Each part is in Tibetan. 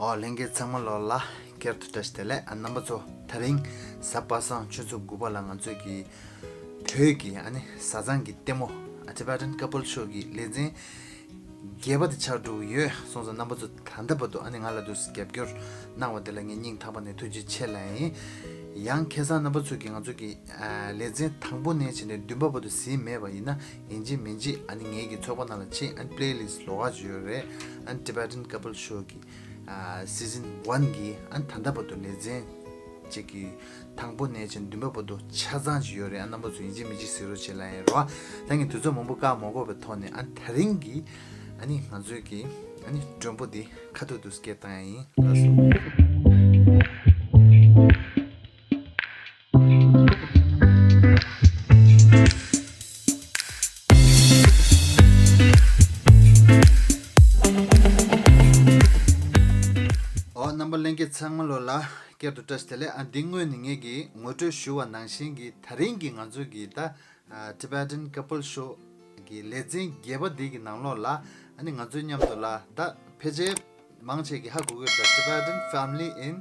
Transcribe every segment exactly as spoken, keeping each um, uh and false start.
ཨོ་ལྷན་རྒྱས་ཚང་མ་ལོ་ལ་བསྐྱར་དུ་བཀྲ་ཤིས་བདེ་ལེགས། ཨ་རྣམ་པ་ཚོ་དེ་རིང་གཟའ་པ་སངས་ཆུ་ཚོད་དགུ་པ་ལ་ང་ཚོས་ཀྱི་བོད་ཀྱི་ཨ་ནི་བཟའ་ཚང་གི་ལྟད་མོ་ཨ་Tibetan Couple Show གི་ལེ་ཚན་བརྒྱད་པ་དེ་ཆགས་འགྲོ་གི་ཡོད་སོང་ཙང་རྣམ་པ་ཚོ་ད་ལྟ་བར་དུ་ཨ་ནི་ང་ལ་འདུག་རྒྱབ་སྐྱོར་གནང་བ་དེ་ལ་ངས་སྙིང་ཐག་པ་ནས་ཐུགས་རྗེ་ཆེ་ལབ་ཡིན། ཡང་ཁ་སང་རྣམ་པ་ཚོས་ཀྱི་ང་ཚོ་གི་ཨ་ལེ་ཚན་དང་པོ་ནས་བྱས་ནས་བདུན་པ་བར་དུ་གཟིགས་མེད་པ་ཡིན་ན་ཡིན་གཅིག་མིན་གཅིག་ཨ་ནི་ངེད་ཀྱི་ཚོགས་པ་ནང་ལ་ཕྱིན། ཨ་ནི་playlist ལོགས་ཀ་ཅིག་ཡོད་རེད། ཨ་ནི་Tibetan Couple Show གི་ཨ་season one གི་ཨ་ནི་ད་ལྟ་བར་དུ་ལེ་ཚན་གཅིག་གི་དང་པོ་ནས་བྱས་བདུན་པ་བར་དུ་ཆ་ཚང་ཅིག་ཡོད་རེད། ཨ་རྣམ་པ་ཚོ་ཡིན་གཅིག་མིན་གཅིག་གཟིགས་རོགས་བྱེད་ལབ་ཡིན་རོ། ད་ངས་དུས་ཚོད་མང་པོ་བཀག་མ་དགོས་པའི་ཐོག་ནས་ཨ་ནི་དེ་རིང་གི་ཨ་ནི་ང་ཚོའི་གི་ཨ་ནི་མགྲོན་པོ་འདི་ཁ་ཐུག་ཏུ་སྐད་བཏང་ཡ་ཡིན། ལགས་སོ། ཨོ་རྣམ་པ་ལྷན་རྒྱས་ཚང་མ་ལོ་ལ་བསྐྱར་དུ་བཀྲ་ཤིས་བདེ་ལེགས། ཨ་འདི་སྔོན་ནས་ངེད་ཀྱིས་ངོ་སྤྲོད་ཞུ་བ་ནང་བཞིན་གྱི་དེ་རིང་གི་ང་ཚོའི་གི་ད་ཨ་Tibetan Couple Show གི་ལེ་ཚན་བརྒྱད་པ་འདི་གི་ནང་ལོགས་ལ་ཨ་ནི་ང་ཚོའི་མཉམ་དུ་ལ་ད་ཕལ་ཆེར་མང་ཆེ་གི་ཧ་གོ་གི་ཡོད། ད་Tibetan Family in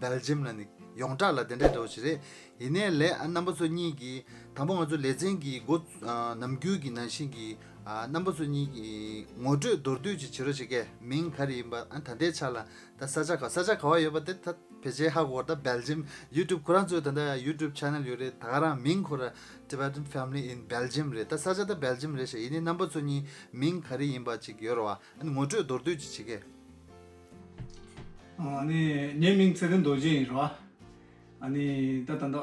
Belgium ལ་ནི་ཡོངས་གྲགས་ལ་དེ་འདྲའི་འདྲ་བོ་ཞིག་རེད། ཡིན་ནའི་ལས་ཨ་རྣམ་པ་ཚོ་གཉིས་ཀྱིས་དང་པོ་ང་ཚོ་ལེ་ཚན་གྱི་འགོ་ཨ་ནམ་རྒྱུན་གྱི་ནང་བཞིན་གྱི་ཨ་རྣམ་པ་ཚོ་གཉིས་ཀྱིས་ངོ་སྤྲོད་མདོར་བསྡུས་ཅིག་བྱེད་རོགས་བྱེད་ཀྱི། མིང་ག་རེ་ཡིན་པ་ཨ་ད་ལྟའི་ཆ་ལ་ད་ས་ཆ་ག་ས་ཆ་ག་བ་ཡོད་པ་དེ་ད་ཕལ་ཆེར་ཧ་གོ། ད་Belgium YouTube ཁོ་རང་ཚོའི་ད་ལྟ་YouTube channel ཡོད་རེད། ད་ག་རང་མིང་ཁོ་ར་Tibetan Family in Belgium རེད། ད་ས་ཆ་ད་Belgium རེད་ཤག་ཡིན་ནའི་རྣམ་པ་ཚོ་གཉིས་མིང་ག་རེ་ཡིན་པ་ཅིག་ཡོད་རེད་བ། ཨ་ནི་ངོ་སྤྲོད་མདོར་བསྡུས་ཅིག་བྱེད་ཀྱི། ཨ་ནི་ངའི་མིང་ཚེ་བརྟན་རྡོ་རྗེ་ཡིན་རོ། ཨ་ནི་ད་ད་ད་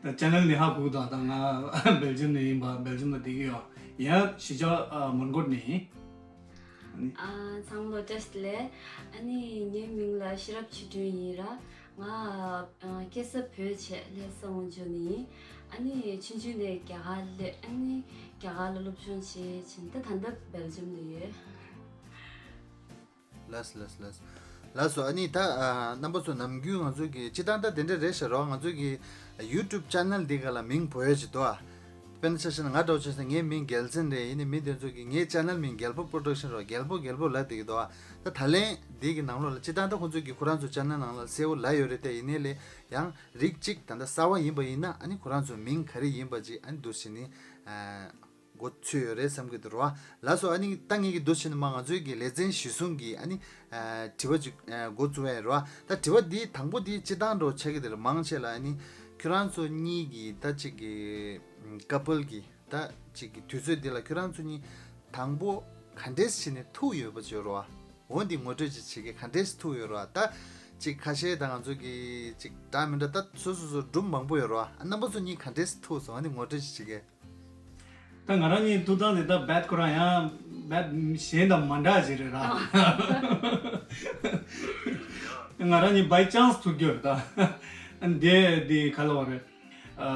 ད་channel ནི་ཧ་གོ་ད། ད་ང་Belgium ནས་ཡིན་པ། Belgium ལ་བསྡད་ཀྱི་ཡོད། ཡང་གཞིས་ཆགས་ཨ་མོན་གྷོ་ནས་ཡིན། ཨ་ནི་ཨ་ཚང་མ་ལོ་བཀྲ་ཤིས་བདེ་ལེགས། ཨ་ནི་ངའི་མིང་ལ་ཤེས་རབ་ཆོས་སྒྲོན་ཡིན་ར། ང་ཨ་སྐྱེས་ས་བོད་བྱས་ལྷ་ས་དབང་ཕྱུག་ནས་ཡིན། ཨ་ནི་ཆུང་ཆུང་ནས་རྒྱ་གར་སླེབས། ཨ་ནི་རྒྱ་གར་ལ་སློབ་སྦྱོང་བྱས་བྱས་ད་ད་ལྟ་Belgium ལ་ཡོད། ལགས་ལགས་ལགས། ལགས་སོ། ཨ་ནི་ད་ཨ་རྣམ་པ་ཚོ་ནམ་རྒྱུན་ང་ཚོ་གི་སྤྱི་བཏང་ད་དེ་འདྲ་རེད་ཤག་རོ། ང་ཚོ་གི་YouTube channel འདི་ག་ལ་མིང་བོད་ཡིག་ཅིག་འདུག་ཨ། དཔེར་ན་ཆ་བཞག་ན་ང་འདྲ་བོ་ཆ་བཞག་ན་ངའི་མིང་རྒྱལ་མཚན་རེད། ཡིན་ནའི་མི་དེ་ཚོ་གི་ངའི་channel མིང་རྒྱལ་པོ་Production རོ། རྒྱལ་པོ་རྒྱལ་པོ་ལབ་བསྡད་ཀྱི་འདུག་ཨ། ད་ད་ལན་འདི་གི་ནང་ལོགས་ལ་སྤྱི་བཏང་ད་ཁོང་ཚོ་གི་ཁོ་རང་ཚོ་channel ནང་ལ་གསལ་བོ་ལབ་ཡོད་རེད་དེ། ཡིན་ནའི་ལས་ཡང་རིགས་གཅིག་ད་ལྟ་གསར་བ་ཡིན་པ་ཡིན་ན་ཨ་ནི་ཁོ་རང་ཚོ་མིང་ག་རེ་ཡིན་པ་ཅིག་ཨ་ནི་འདུག་སེ་ནི་ཨ། མགོ་ཚོས་ཡོད་རེད་བསམ་གྱི་འདུག་རོ། ལགས་སོ། ཨ་ནི་ད་ངེད་ཀྱི་འདུག་བྱས་ནས་མ་ང་ཚོའི་གི་ལེ་ཚན་གཞིར་བཟུང་གི་ཨ་ནི་ཨ་དྲི་བ་ཅིག་ཨ་འགོ་བཙུགས་ཡ་རོ། ད་དྲི་བ་འདི་དང་པོ་འདི་སྤྱི་བཏང་འདྲ་བོ་ཆགས་ཀྱི་འདུག་ར། མང་ཆེ་ལ་ཨ་ནི་ཁྱོད་རང་ཚོ་གཉིས་ཀྱི་ད་ཅིག་གི་ཨམ་couple གི་ད་ཅིག་གི་དུས་ཚོད་འདི་ལ་ཁྱོད་རང་ཚོ་གཉིས་དང་པོ་ག་འདྲས་བྱས་ནས་ཐུག་ཡོད་པ་ཅིག་ཡོད་རོ། འོ་འདི་ངོ་སྤྲོད་ཅིག་བྱེད་ཀྱི། ག་འདྲས་ཐུག་ཡོད་རོ། ད་ཅིག་ཁ་ཤས་ད་ང་ཚོ་གི་ཅིག་འདྲ་མི་འདྲ་ད་སོ་སོ་སོ་སྒྲུང་མང་པོ་ཡོད་རོ། ཨ་རྣམ་པ་ཚོ་གཉིས་ག་འདྲས་ཐུག་སོང་། ཨ་ནི་ངོ་སྤྲོད་ཅིག་བྱེད་ཀྱི། ད་ང་རང་གཉིས་ཐུག་སྟངས་དེ་ད་རྦད་ཁོ་རང་ཡང་རྦད་གཞན་དང་མ་འདྲ་ཞིག་རེད་ར། ང་རང་གཉིས་by chance ཐུག་རྒྱུ་རེད་ད། ཨ་ནི་དེ་དེ་ག་ལབ་དགོས་རེད། ཨ་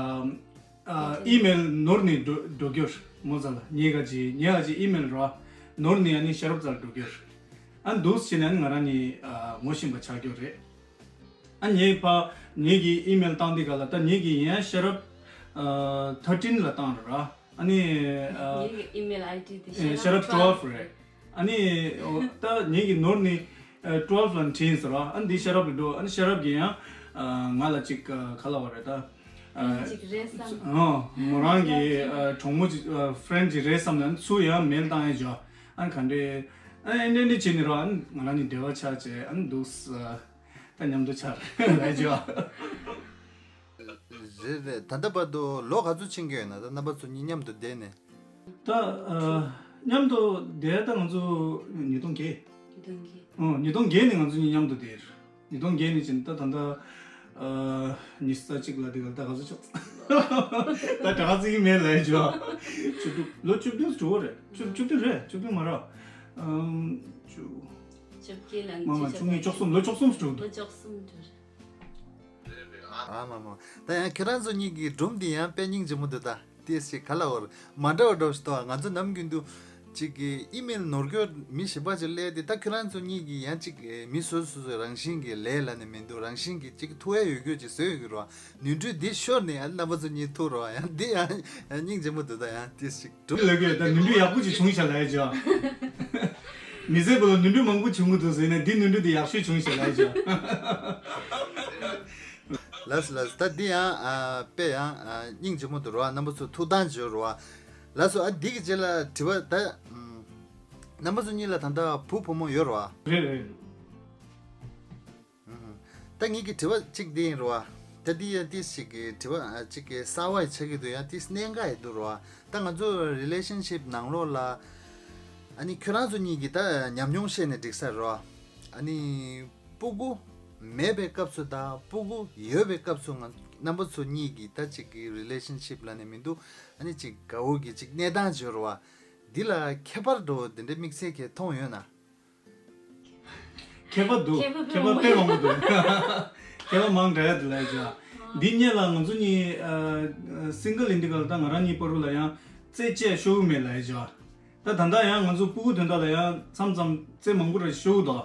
ཨ་ཨི་མེལ་ནོར་ནས་འགྲོ་འགྲོ་རྒྱུ་རེད། མོ་ཚ་ལ་ངའི་ག་ཅི་ངའི་ག་ཅི་ཨི་མེལ་ར་ནོར་ནས་ཨ་ནི་ཤེས་རབ་ཚ་ལ་འགྲོ་རྒྱུ་རེད། ཨ་འདུག་སེ་བྱས་ནས་ང་རང་གཉིས་ཨ་ངོ་ཤེས་པ་ཆགས་རྒྱུ་རེད། ཨ་ངའི་ཕ་ངེད་ཀྱི་ཨི་མེལ་བཏང་དུས་ག་ལ་ད་ངེད་ཀྱི་ཡིན་ཡང་ཤེས་རབ་ཨ་thirteen ལ་བཏང་རེད་ར། ཨ་ནི་ཨ་ངེད་ཀྱི་ཨི་མེལ་ཨའི་ཌི་དེ་ཨེ་ཤེས་རབ་twelve རེད། ཨ་ནི་ཨོ་ད་ངེད་ཀྱི་ནོར་ནི་ཨ་twelve ལ་འཕྲིན་ཟེར་ར། ཨ་ནི་འདི་ཤེས་རབ་ལ་འགྲོ། ཨ་ནི་ཤེས་རབ་ཀྱིས་ཡང་ཨ་ང་ལ་ཅིག་ཨ་ག་ལབ་དགོས་རེད་ད། ཨ་ཅིག་རེད་བསམ། ཨོ་མོ་རང་གི་ཨ་གྲོགས་མོ་ཅིག་ཨ་friend ཅིག་རེད་བསམ་ནས་ཚུར་ཡང་མེལ་བཏང་ཡ་བྱོས། ཨ་ག་འདྲས་ཨ་ཨེ་འདྲས་འདྲས་བྱས་ནས་ར། ཨ་ང་རང་གཉིས་འབྲེལ་བ་ཆགས་བྱས། ཨ་འདུག་ས་ད་མཉམ་དུ་ཆགས་རེད་བྱོས། རེད་རེད། ད་ལྟ་བར་དུ་ལོ་ག་ཚོད་ཕྱིན་གྱི་ཡོད་ན། ད་རྣམ་པ་ཚོ་གཉིས་མཉམ་དུ་བསྡད་ནས། ད་ཨ་མཉམ་དུ་བསྡད་ད་ང་ཚོ་ཉིས་སྟོང་བརྒྱད། ཉིས་སྟོང་བརྒྱད། ཨོ་ཉིས་སྟོང་བརྒྱད་ནས་ང་ཚོ་གཉིས་མཉམ་དུ་བསྡད། ཉིས་སྟོང་བརྒྱད་ནས་ཕྱིན་ད་ད་ལྟ་ཨ་ཉི་ཤུ་རྩ་གཅིག་ལ་དེ་ག་ད་ག་ཚོད་ཆགས། ད་གྲྭ་ཚིག་མེད་ལས་བྱོས། བཅུ་དྲུག་ལོ་བཅུ་བདུན་དྲུག་རེད། བཅུ་བཅུ་བདུན་རེད། བཅུ་བདུན་མ་རེད། ཨམ་བཅུ། བཅོ་བརྒྱད་ལ་མ་མ་བཅུ་གཉིས་བཅུ་གསུམ་ལོ་བཅུ་གསུམ་དྲུག་འདུག་ལོ་བཅུ་གསུམ་དྲུག་ཨ་མ་མ། ད་ཡང་ཁྱེད་རང་ཚོ་གཉིས་ཀྱི་སྒྲུང་འདི་ཡང་དཔེ་སྙིང་རྗེ་མོ་འདུག་ད་ཏིས་ཞིག་ག་ལ་བར་མ་འདྲ་བ་འདྲ་བོ་ཞིག་འདུག་ང་ཚོ་ནམ་རྒྱུན་དུ་ཅིག་གི་ཨི་མེལ་ནོར་རྒྱུ་མི་གཞན་པ་ཅིག་སླེབས་ཏེ། ད་ཁྱེད་རང་ཚོ་གཉིས་ཀྱི་ཡང་ཅིག་མི་སོ་སོ་སོ་རང་བཞིན་གྱི་ལས་ལ་ནི་མི་འདུག་རང་བཞིན་གྱི་ཅིག་ཐུག་ཡ་ཡོད་རྒྱུ་ཅིག་བཟོས་ཡོད་ཀྱི་རོ། ནོར་འཁྲུལ་འདི་ཤོར་ནས་ཨ་རྣམ་པ་ཚོ་གཉིས་ཐུག་རོ། ཡང་འདི་ཡང་སྙིང་རྗེ་མོ་འདུག་ད་ཡང་ཏིས་ཞིག་སྒྲུང་ལ་གོས་ད་ནོར་འཁྲུལ་ཡག་པོ་ཅིག་བྱུང་ཤག་ལབ་ཡ་ཅིག་མི་ཚེ་བོ་ལ་ནོར་འཁྲུལ་མང་པོ་བྱུང་གི་འདུག་ཟེར་ནས་འདི་ནོར་འཁྲུལ་འདི་ཡག་ཤོས་བྱུང་ཞེས་ལབ་ཡོད་ཅོ། ལགས་སོ་ལགས་སོ། ད་འདི་ཡང་ཨ་དཔེ་ཡང་ཨ་སྙིང་རྗེ་མོ་འདུག་རོ། རྣམ་པ་ཚོ་ཐུགས་དང་བཅོས་རོ། ལགས་སོ། ཨ་འདི་གི་རྗེས་ལ་དྲི་བ་ད་ཨམ་རྣམ་པ་ཚོ་གཉིས་ལ་ད་ལྟ་བུ་བུ་མོ་ཡོད་རོ། རེད་རེད། ཨུམ། ད་ངེད་ཀྱི་དྲི་བ་གཅིག་འདི་ཡིན་རོ། ད་འདི་ཡང་ཏིས་ཞིག་གི་དྲི་བ་ཨ་གཅིག་གི་གསར་བ་ཡི་ཆགས་ཀྱི་འདུག་ཡང་ཏིས་གནད་འགག་ཡི་འདུག་རོ། ད་ང་ཚོ་རི་ལེ་ཤན་ཤིབ་ནང་ལོགས་ལ་ཨ་ནི་ཁྱོད་རང་ཚོ་གཉིས་ཀྱིས་ད་ཉམས་མྱོང་བཤད་ནས་འགྲིག་ས་རོ། ཨ་ནི་སྤུ་གུ་མེད་པའི་སྐབས་སུ་དང་སྤུ་གུ་ཡོད་པའི་སྐབས་སུ་ང་རྣམ་པ་ཚོ་གཉིས་ཀྱིས་ད་གཅིག་གི་རི་ལེ་ཤན་ཤིབ་ལབ་ནས་མི་འདུག་ཨ་ནི་གཅིག་དགའ་བོ་གི་གཅིག་གནས་སྟངས་བརྗོད་རོ་བ། འདི་ལ་ཁྱད་པར་འགྲོ་བ་འདི་འདྲའི་དམིགས་བསལ་གྱི་མཐོང་ཡོད་ན། ཁྱད་པར་འདུག་ཁྱད་པར་ཁྱད་པར་དཔེ་མང་པོ་འདུག་ཁྱད་པར་མང་དྲགས་ཡ་འདུག་ལབ་ཡ་ཅོ། འདི་སྔོན་ལ་ང་ཚོ་གཉིས་ཨ་སིང་གལ་ཡིན་དུས་སྐབས་ལ་ད་ང་རང་གཉིས་བར་དུ་ལ་ཡང་རྩེད་ཆས་ཤོར་གི་མེད་ལབ་ཡ་ཅོ། ད་ད་ལྟ་ཡང་ང་ཚོ་སྤུ་གུ་དོན་དག་ལ་ཡང་མཚམས་མཚམས་རྩེད་མང་པོ་ར་ཤོར་གི་འདུག་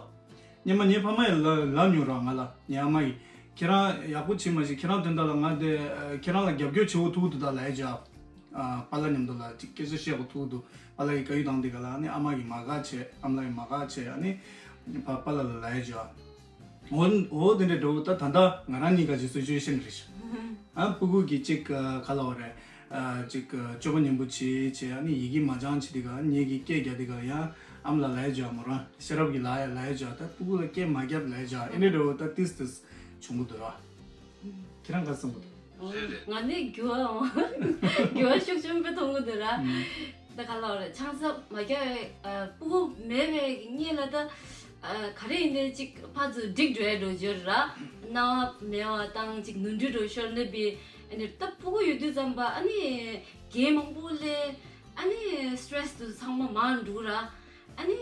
སྔོན་མ་ངའི་ཕ་མ་ཡིས་ལབ་ལབ་མྱོང་ར། ང་ལ་ངའི་ཨ་མ་ཡིས་ཁྱེད་རང་ཡག་པོ་བྱེད་མ་ཤེས། ཁྱེད་རང་དོན་དག་ལ་ང་དེ་ཁྱེད་རང་ལ་རྒྱབ་སྐྱོར་བྱེད་འོ་ཐུག་འདུག་ད་ལབ་ཡ་ཅོ། ཨ་པཱ་ལགས་མཉམ་དུ་ལ་ཅིག་སྐད་ཆ་བཤད་དགོས་ཐུག་འདུག་པཱ་ལགས་ཀྱིས་བཀའ་ཡིག་བཏང་དེ་ག་ལ་ཨ་ནི་ཨ་མ་གིས་མ་དགའ་བྱས། ཨ་མ་ལགས་ཀྱིས་མ་དགའ་བྱས། ཨ་ནི་པཱ་པཱ་ལགས་ལ་ལབ་ཡ་ཅོ། འོ་འོ་དེ་འདྲའི་འགྲོ་ད་ད་ལྟ་ང་རང་གཉིས་ཀ་ཅིག་སི་ཅུ་ཨེ་ཤན་རེད་ཤག་ཨ་སྤུ་གུ་གིས་ཅིག་ག་ལབ་རེད། ཅིག་སྤྱོད་པ་ངན་པོ་བྱེད་བྱེད། ཨ་ནི་ཡི་གེ་མ་སྦྱང་བྱེད་དེ་ག་ངེད་ཀྱིས་སྐད་རྒྱག་དེ་ག་ཡང་ཨ་མ་ལགས་ལབ་ཡ་ཅོ། མོ་རང་ཤེས་རབ་ཀྱིས་ལབ་ཡ་ལབ་ཡ་ཅོ། ད་སྤུ་གུ་ལ་སྐད་མ་རྒྱབ་ལབ་ཡ་ཅོ། ཨེ་འདྲའི་འགྲོ་ད་ཏིས་ཏིས་བྱུང་གི་འདུག་ར། ཁྱེད་རང་ག་རེ་བསམ་གི་འདུག་ང་ནི་འགྱུར་བ་འགྱུར་བ་ཤུགས་ཆེན་པོ་མཐོང་གི་འདུག་ར། ད་ག་ལབ་རེད། ཆང་ས་མ་རྒྱག་པའི་ཨ་སྤུ་གུ་མེད་པའི་སྔོན་ལ་ད་ཨ་ག་རེ་ཡིན་ནའི་ཅིག་ཕར་ཚུར་འགྲིག་འགྲོ་ཡ་འགྲོ་རྒྱུ་ར། སྣང་བ་མེད་པ་དང་ཅིག་ནོར་འཁྲུལ་འགྲོ་ཤོར་ནས་པའི་ཨ་ནི་ད་སྤུ་གུ་ཡོད་དུས་ཙམ་པ་ཨ་ནི་འགན་མང་པོ་སླེབས། ཨ་ནི་སི་ཊེ་རེ་སི་དུ་ཚང་མ་མང་འགྲོ་ར། ཨ་ནི།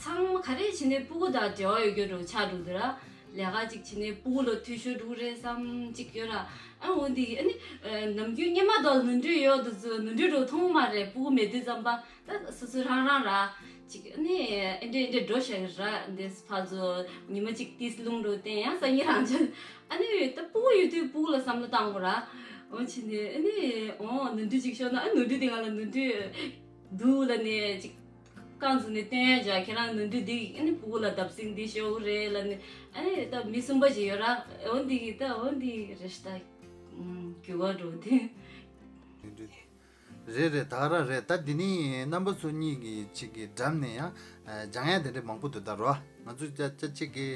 ཚང་མ་ག་རེ་བྱས་ནས་སྤུ་གུ་དང་འབྲེལ་བ་ཡོད་རྒྱུ་འདྲ་བོ་ཆགས་འགྲོ་འདུག་ར། ལས་ཀ་ཅིག་བྱས་ནས་སྤུ་གུ་ལ་འཐུས་ཤོར་འགྲོ་གི་རེད་བསམ་ཅིག་ཡོད་ར། ཨ་འོ་འདི་ཨ་ནི་ནམ་རྒྱུན་སྔོན་མ་དང་ནོར་འཁྲུལ་ཡོད་དུས་ཚོད་ནོར་འཁྲུལ་འདྲ་བོ་མཐོང་མ་རེད། སྤུ་གུ་མེད་དུས་ཙམ་པ་ད་སོ་སོ་རང་རང་ར་ཅིག་ཨ་ནི་ཨེ་འདྲས་ཨེ་འདྲས་འགྲོ་བཞག་གི་ར། འདི་ཕར་ཚུར་ཉི་མ་གཅིག་ཏིས་རླུང་འགྲོ་བསྟན་ཡང་སང་ཉིན་རང་བྱས། ཨ་ནི་ད་སྤུ་གུ་ཡོད་དུས་སྤུ་གུ་ལ་བསམ་བློ་བཏང་དགོས་ར། འོ་བྱས་ནས་ཨ་ནི་འོ་ནོར་འཁྲུལ་ཅིག་ཤོར་ན་ཨ་ནོར་འཁྲུལ་དེ་ང་ལ་ནོར་འཁྲུལ་འདུག་ལབ་ནས་ཅིག་རྐང་བཙུགས་ནས་སྟོན་ཡ་ཅོ། ཁྱེད་རང་ནོར་འཁྲུལ་འདི་ཨ་ནི་སྤུ་གུ་ལ་བརྡབ་གསིག་འདི་ཤོར་གི་རེད་ལབ་ནས། ཨ་ནི་ད་མི་གསུམ་པ་ཅིག་ཡོད་ར། འོ་འདི་གི་ད་འོ་འདི་རེད་ཤག་ད་འགྱུར་བ་འགྲོ་དེ། རེད་རེད། ད་ག་རང་རེད། ད་འདི་ནི་རྣམ་པ་ཚོ་གཉིས་ཀྱི་ཅིག་གི་འགྲམ་ནས་ཡང་སྦྱང་ཡ་དེ་འདྲ་མང་པོ་འདུག་ད་རོ། ང་ཚོ་ཅ་ཅ་ཅིག་གི་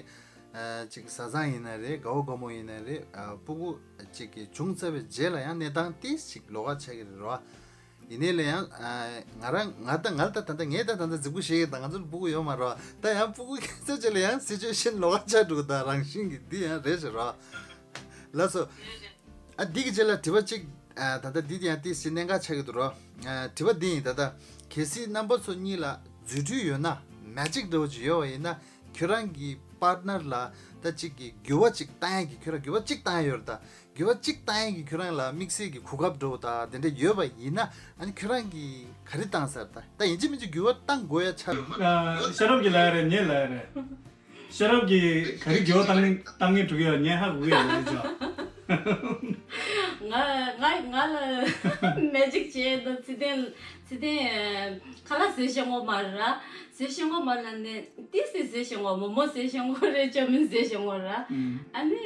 ཅིག་བཟའ་ཚང་ཡིན་ན་རེད། དགའ་བོ་དགའ་མོ་ཡིན་ན་རེད། སྤུ་གུ་ཅིག་གི་བྱུང་ཚར་བའི་རྗེས་ལ་ཡང་གནས་སྟངས་ཏིས་ཅིག་ལོགས་ཀ་ཆགས་ཀྱི་རེད་རོ། ཡིན་ནའི་ལས་ཡང་ང་རང་ང་ད་ང་ད་ད་ད་ངས་ད་ད་ད་རྫིག་པོ་བཤད་ཀྱི་ད། ང་ཚོར་སྤུ་གུ་ཡོད་མ་རོ། ད་ཡང་སྤུ་གུ་སྐྱེས་ཚར་རྗེས་ལ་ཡང་སི་ཅུ་ཨེ་ཤན་ལོགས་ཀ་ཆགས་འགྲོ་གི་ད་རང་བཞིན་གྱི་འདི་ཡང་རེད་ཟེར་རོ། ལགས་སོ། ཨ་འདི་གི་རྗེས་ལ་དྲི་བ་གཅིག་ཨ་ད་ལྟ་འདི་ཡང་ཏིས་ཅིག་གནད་འགག་ཆགས་ཀྱི་འདུག་རོ། ཨ་དྲི་བ་འདི་ཡིན། ད་ལྟ་གལ་སྲིད་རྣམ་པ་ཚོ་གཉིས་ལ་རྫུ་འཕྲུལ་ཡོད་ན་མེ་ཇིག་འདྲ་བོ་ཅིག་ཡོད་པ་ཡིན་ན་ཁྱོད་རང་གི་པཱར་ཊི་ནར་ལ་ད་གཅིག་གི་འགྱུར་བ་གཅིག་བཏང་ཡ་གི་ཁྱོད་རང་འགྱུར་བ་གཅིག་བཏང་ཡ་ཡོད་རེད་ད། འགྱུར་བ་གཅིག་བཏང་ཡ་གི་ཁྱོད་རང་ལ་དམིགས་བསལ་གྱི་གོ་སྐབས་འདྲ་བོ་ད་དེ་འདྲ་ཡོད་པ་ཡིན་ན་ཨ་ནི་ཁྱོད་རང་གིས་ག་རེ་བཏང་ས་རེད་ད། ད་ཡིན་གཅིག་མིན་གཅིག་འགྱུར་བ་བཏང་དགོས་ཡ་ཆགས། ཤེས་རབ་ཀྱིས་ལབ་ཡ་རེད། ངས་ལབ་ཡ་རེད། ཤེས་རབ་ཀྱིས་ག་རེ་འགྱུར་བ་བཏང་བཏང་ངེས་འགྲོ་གི་ཡོད་ངས་ཧ་གོ་གི་ཡོད་ལབ་ཅོ། ང་ང་ང་ལ་མེ་ཇིག་བྱས་ད་ཚེ་བརྟན་ཚེ་བརྟན་ཁ་ལག་བཟོས་ཤེས་ངོ་མ་ར། བཟོས་ཤེས་ངོ་མ་ལ་ནས་ཏིས་ཏིས་བཟོས་ཤེས་ངོ་མོ་མོ་བཟོས་ཤེས་ངོ་རེད། ཅོ་མིན་བཟོས་ཤེས་ངོ་ར། ཨ་ནི་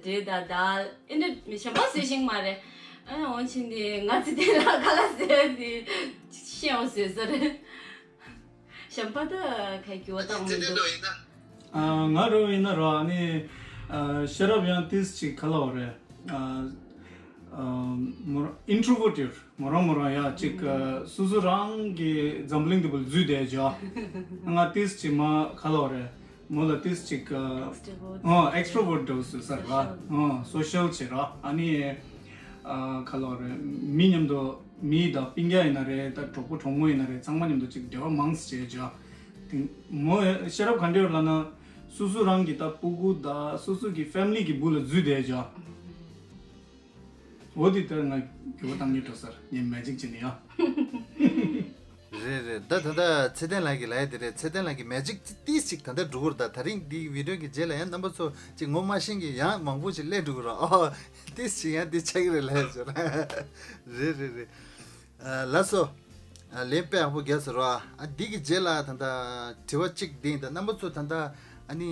རེད་ད་ད་ཨེ་འདྲ་གཞན་པ་བཟོས་ཤེས་མ་རེད། ཨ་འོན་ཆེན་དེ་ང་ཚེ་བརྟན་ལ་ཁ་ལག་བཟོས་དེ་ཤེས་ངོ་བཟོས་ས་རེད། གཞན་པ་ད་ག་རེ་འགྱུར་བ་བཏང་མི་འདུག་ཨ་ང་རུ་ཡིན་ན་རོ། ཨ་ནི་ཨ་ཤེས་རབ་ཡང་ཏིས་ཅིག་ག་ལབ་རེད། ཨ་ཨ་མོ་ཨིན་ཊྲོ་ཝར་ཊི་ཡོད། མོ་རང་མོ་རང་ཡ་ཅིག་ཨ་སོ་སོ་རང་གི་འཛམ་གླིང་འདི་བོ་ལ་འཛུལ་བསྡད་ཅོ། ང་ཏིས་ཅིག་མ་ག་ལབ་རེད། མོ་ལ་ཏིས་ཅིག་ཨ་ཨ་ཨེགས་ཊྲོ་ཝར་ཊི་འདྲ་བོ་བཟོས་ས་རེད་པ། ཨ་སོ་ཤལ་བྱེད་ར། ཨ་ནི་ཨ་ག་ལབ་རེད། མི་མཉམ་དུ་མི་དང་སྤུན་ཀྱག་ཡིན་ན་རེད། ད་གྲོགས་པོ་གྲོགས་མོ་ཡིན་ན་རེད། ཚང་མ་མཉམ་དུ་ཅིག་འབྲེལ་བ་མང་ཙམ་བྱས་ཅོ། དེ་མོ་ཤེས་རབ་ག་འདྲ་ཡོད་ལབ་ན་སོ་སོ་རང་གི་ད་སྤུ་གུ་ད་སོ་སོ་གི་ཕེ་མི་ལི་གི་སྦུག་ལ་འཛུལ་བསྡད་ཅོ། འོ་དེ་ལྟར་ང་འགྱུར་བ་བཏང་ཉེ་འགྲོ་སར་ངས་མེ་ཇིག་བྱས་ནས་ཡ། རེད་རེད། ད་ད་ལྟ་ཚེ་བརྟན་ལགས་ཀྱིས་ལབ་ཡ་དེ་རེད། ཚེ་བརྟན་ལགས་ཀྱིས་མེ་ཇིག་ཏིས་ཅིག་ད་ལྟ་འགྲོ་གི་རེད། ད་དེ་རིང་འདི་བི་ཌི་ཡོ་གི་རྗེས་ལ་ཡང་རྣམ་པ་ཚོ་ཅིག་ངོ་མ་ཤེས་མཁན་ཡང་མང་པོ་ཅིག་སླེབས་འགྲོ་གི་རེད། ཨོ་ཏིས་ཅིག་ཡང་འདི་ཆགས་ཀྱི་རེད་ལབ་ཡ་ཟེར། རེད་རེད་རེད། ཨ་ལགས་སོ། ཨ་ལན་དཔེ་ཡག་པོ་རྒྱག་ཟེར་རོ། ཨ་འདི་གི་རྗེས་ལ་ད་ལྟ་དྲི་བ་གཅིག་འདི་ཡིན། ད་རྣམ་པ་ཚོ་ད་ལྟ་ཨ་ནི་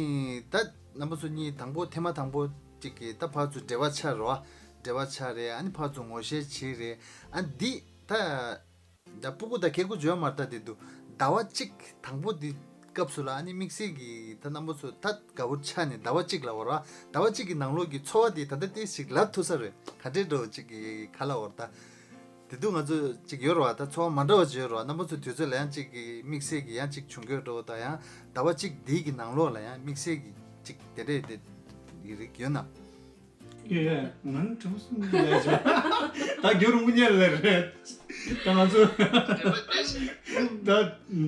ད་རྣམ་པ་ཚོ་གཉིས་དང་པོ་ཐེངས་མ་དང་པོ་གཅིག་གི་ད་ཕར་ཚུར་འབྲེལ་བ་ཆགས་རོ། འབྲེལ་བ་ཆགས་རེད། ཨ་ནི་ཕར་ཚུར་ངོ་ཤེས་བྱས་རེད། ཨ་འདི་ད་ད་སྤུ་གུ་ད་ཁེ་གུ་འཇོན་མ་ལྟ་དེ་འདུག་ཟླ་བ་གཅིག་དང་པོ་འདི་སྐབས་སུ་ལ་ཨ་ནི་དམིགས་བསལ་གྱི་ད་རྣམ་པ་ཚོ་ད་དགའ་བོ་ཆགས་ནས་ཟླ་བ་གཅིག་ལ་བར་བ་ཟླ་བ་གཅིག་གི་ནང་ལོགས་ཀྱི་ཚོར་བ་འདི་ད་ལྟ་ཏོག་ཙམ་ཞིག་ལབ་ཐུབ་ས་རེད། ག་འདྲའི་འགྲོ་གཅིག་གི་ཁ་ལ་བར་ད། དེ་དུས་ང་ཚོ་གཅིག་ཡོད་རེད་བ། ད་ཚོར་བ་མ་འདྲ་བ་ཅིག་ཡོད་རེད་བ། རྣམ་པ་ཚོ་དུས་ཚོད་ལ་ཡང་གཅིག་གི་དམིགས་བསལ་གྱི་ཡང་གཅིག་བྱུང་གི་འགྲོ་ད་ཡང་ཟླ་བ་གཅིག་འདིའི་གི་ནང་ལོགས་ལ་ཡང་དམིགས་བསལ་གྱི་གཅིག་དེ་འདྲས་དེ་ཡི་རིགས་ཡོད་ན། ཡེ་ཡེ་ང་ནི་དྲང་སུ་མི་ལས་བྱ། ད་རྒྱུ་རུ་མི་ཉལ་ལེ་རེད། ད་ང་ཚོ་ད་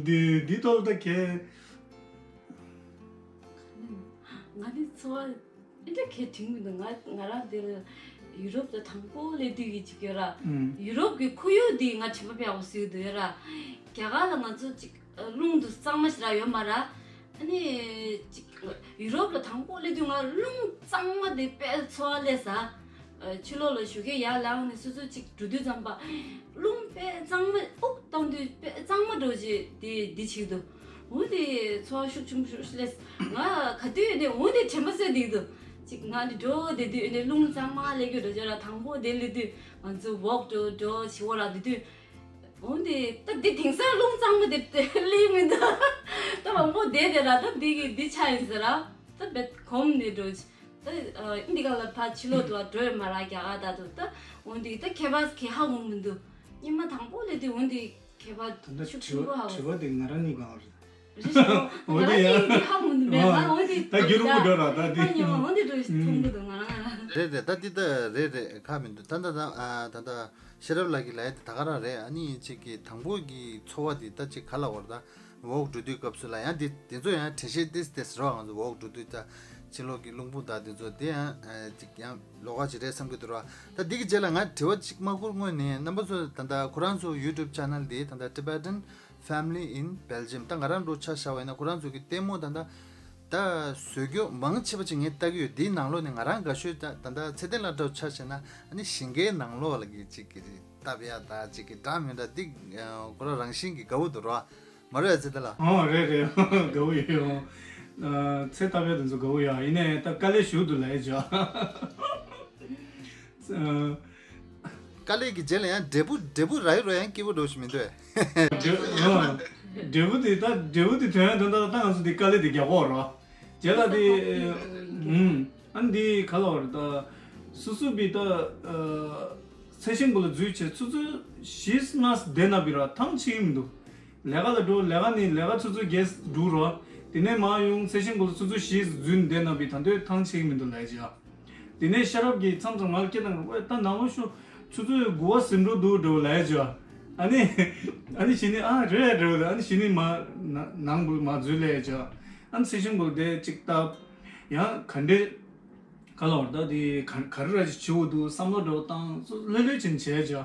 འདི་འདི་ཐོག་ད་གས། ང་ནི་ཚོར་བ་ཨེ་འདྲ་གས་དྲན་གི་འདུག་ང་ང་རང་འདིར་ཡུ་རོབ་ལ་དང་པོ་སླེབས་དུས་ཀྱི་ཅིག་ཡོད་ར། ཡུ་རོབ་ཀྱི་ཁོར་ཡུག་འདི་ང་དྲན་པ་ཕེབས་པ་སྲིད་འདུག་ཡོད་ར། རྒྱ་གར་ལ་ང་ཚོ་ཅིག་རླུང་འདི་གཙང་མ་ཞིག་ར་ཡོད་མ་ར། ཨ་ནི་ཅིག་ཡུ་རོབ་ལ་དང་པོ་སླེབས་དུས་ང་རླུང་གཙང་མ་དེ་དཔེ་ཚོར་བ་སླེབས་ས། ཕྱི་ལོགས་ལ་ཞོགས་ཀས་ཡར་ལངས་ནས་སོ་སོ་ཅིག་འགྲོ་དུས་ཙམ་པ། རླུང་དཔེ་གཙང་མ་དབུགས་བཏང་དུས་དཔེ་གཙང་མ་འགྲོ་ཅིག་དེ་འདི་ཆིག་འདུག་འོ་དེ་ཚོར་བ་ཤུགས་ཆུང་ཤུགས་སླེབས། ང་ག་དུས་ནས་འོ་དེ་དྲན་པ་གསོས་འདུག་འདུག་ཅིག་ང་འདི་འགྲོ་བསྡད་དུས་ཨ་ནི་རླུང་གཙང་མ་སླེབས་རྒྱུ་འགྲོ་ཅོག་ར། དང་པོ་དེ་སླེབས་དུས་ང་ཚོ་ཝོག་འགྲོ་འགྲོ་བྱེད་འོ་ར་དེ་དུས། འོ་དེ་ད་འདི་དེང་སང་རླུང་གཙང་མ་དེ་སླེབས་མི་འདུག་ད་མང་པོ་བསྡད་དེ་ར་ད་འདི་གི་འདི་ཆ་ཡིན་ཟེར་ར། ད་བེད་གོམ་ནས་འགྲོ། ད་ཨ་འདི་ག་ལ་ཕ་ཕྱི་ལོགས་དུ་བ་འགྲོ་ཡོད་མ་ར་རྒྱ་གར་ད་དུ་ད། འོ་འདི་ད་ཁྱད་པར་གས་ཧ་གོ་མི་འདུག་སྙེ་མ་དང་པོ་སླེབས་དུས་འོ་འདི་ཁྱད་པར་ད་ལྟ་ཤུགས་དྲི་ཆེན་པོ་བ་ཧ་གོ་དྲི་བ་དེ་ང་རང་གཉིས་གང་རེད། རེད་ཤག་འོ་ང་དེ་རང་ཡ་གཉིས་འདི་ཧ་གོ་མི་འདུག་མེད་ང་འོ་འདི་ད་རྒྱུ་རུ་མི་འགྲོ་ར་ད་འདི་ཨ་ཉོ་འོ་འདི་འགྲོ་ཐུང་གི་འདུག་ང་རང་ང་རང་། རེད་རེད། ད་འདི་ད་རེད་རེད་ཁ་མི་འདུག་ད་ད་ད་ཨ་ད་ད་ཤེས་རབ་ལགས་ཀྱི་ལས་དེ་ད་ག་རང་རེད། ཨ་ནི་གཅིག་གི་དང་པོ་གི་ཚོར་བ་དེ་ད་གཅིག་ག་ལ་བར་ད། ཝོག་འགྲོ་དུས་སྐབས་སུ་ལ་ཡང་དེ་དེ་ཚོ་ཡང་དྲན་ཤེས་ཏིས་ཏིས་རོ། ང་ཚོ་ཝོག་འགྲོ་དུས་ད་ཕྱི་ལོགས་ཀྱི་རླུང་བུ་དང་དེ་ཚོ་དེ་ཡང་ཅིག་ཡང་ལོགས་ཀ་ཅིག་རེད་བསམ་གྱི་འདུག་རོ། ད་འདི་གི་རྗེས་ལ་ང་དྲི་བ་གཅིག་མ་བསྐུར་སྔོན་ནས་རྣམ་པ་ཚོ་ད་ལྟ་ཁོ་རང་ཚོ་ཡུ་ཊུབ་ཆེ་ནལ་དེ་ད་ལྟ་Tibetan Family in Belgium ད་ང་རང་འགྲོ་ཆ་བཞག་པ་ཡིན་ན་ཁོ་རང་ཚོ་གི་ལྟད་མོ་ད་ལྟ་ད་བཟོ་རྒྱུ་མང་ཆེ་བ་ཅིག་ངས་ལྟ་གི་ཡོད། དེའི་ནང་ལོགས་ནས་ང་རང་དགའ་ཤོས་ད་ད་ལྟ་ཚེ་བརྟན་ལགས་འདྲ་བོ་ཆ་བཞག་ན་ཨ་ནི་ཞིང་ཁའི་ནང་ལོགས་ལ་གི་ཅིག་གི་བཏབ་ཡ་ད་ཅིག་གི་འདྲ་མི་འདྲ་འདི་ཁོ་རང་རང་བཞིན་གྱི་དགའ་བོ་འདུག་རོ། མ་རེད་ཚེ་བརྟན་ལགས། ཨོ་རེད་རེད། དགའ་བོ་ཡོད། ཨ་ཚེ་ལྟ་བའི་དེ་ཚོ་དགའ་བོ་ཡོད། ཡིན་ནའི་ད་དཀའ་ལས་ཞུ་འདུག་ལས་བྱ། དཀའ་ལས་ཀྱི་རྗེས་ལ་ཡང་འབྲས་བུ་འབྲས་བུ་རག་ཡོད་རོ། ཡང་སྐྱིད་པོ་འགྲོ་ཞིག་མི་འདུག་ཨེ། འབྲས་འབྲས་བུ་དེ་ད་འབྲས་བུ་དེ་ཐོན་ཡ་དོན་དག་ད་ང་ཚོ་འདི་དཀའ་ལས་དེ་རྒྱག་གོ་རོ། རྗེས་ལ་དེ་ཨུམ་ཨ་ནི་འདི་ག་ལ་བར་ད་སུ་སུ་བི་ད་ཚེ་ཤིང་བུ་ལ་འཛུལ་བྱས་ཆུ་ཚོད་བཞི་ལྔ་བསྡད་ན་བི་ར་ཐང་ཆད་ཀྱི་མི་འདུག་ལས་ཀ་ལ་འགྲོ། ལས་ཀ་ནི་ལས་ཀ་ཆུ་ཚོད་བརྒྱད་འགྲོ་རོ། དེ་ནས་མར་ཡོང་ཚེ་ཤིང་བུ་ལ་ཆུ་ཚོད་བཞི་འཛུལ་བསྡད་ན་བི་ད་འདོད་ཐང་ཆད་ཀྱི་མི་འདུག་ལས་བྱ། དེ་ནས་ཤ་རབ་ཀྱིས་མཚམས་མཚམས་ང་ལ་སྐད་བཏང་། ཝེ་ད་ནང་ལོགས་ཤོག་ཆུ་ཚོད་དགུ་པ་ཟིན་འགྲོ་འདུག་འགྲོ་ལས་བྱ། ཨ་ནི་ཨ་ནི་གཞི་ནས་ཨ་རེད་འགྲོ་ལ་ཨ་ནི་གཞི་ནས་མ་ན་ནང་བུ་མ་འཛུལ་ལས་བྱ། ཨ་ནི་ཚེ་ཤིང་བུ་ལ་དེ་གཅིག་བཏབ། ཡང་ག་འདྲས་ག་ལ་བར་ད་དེ་ག་ག་རེ་ར་ཅིག་བྱེད་དགོས་འདུག་བསམ་བློ་འགྲོ་བཏང་ལྷོད་ལྷོད་ཅིག་བྱས་བྱ།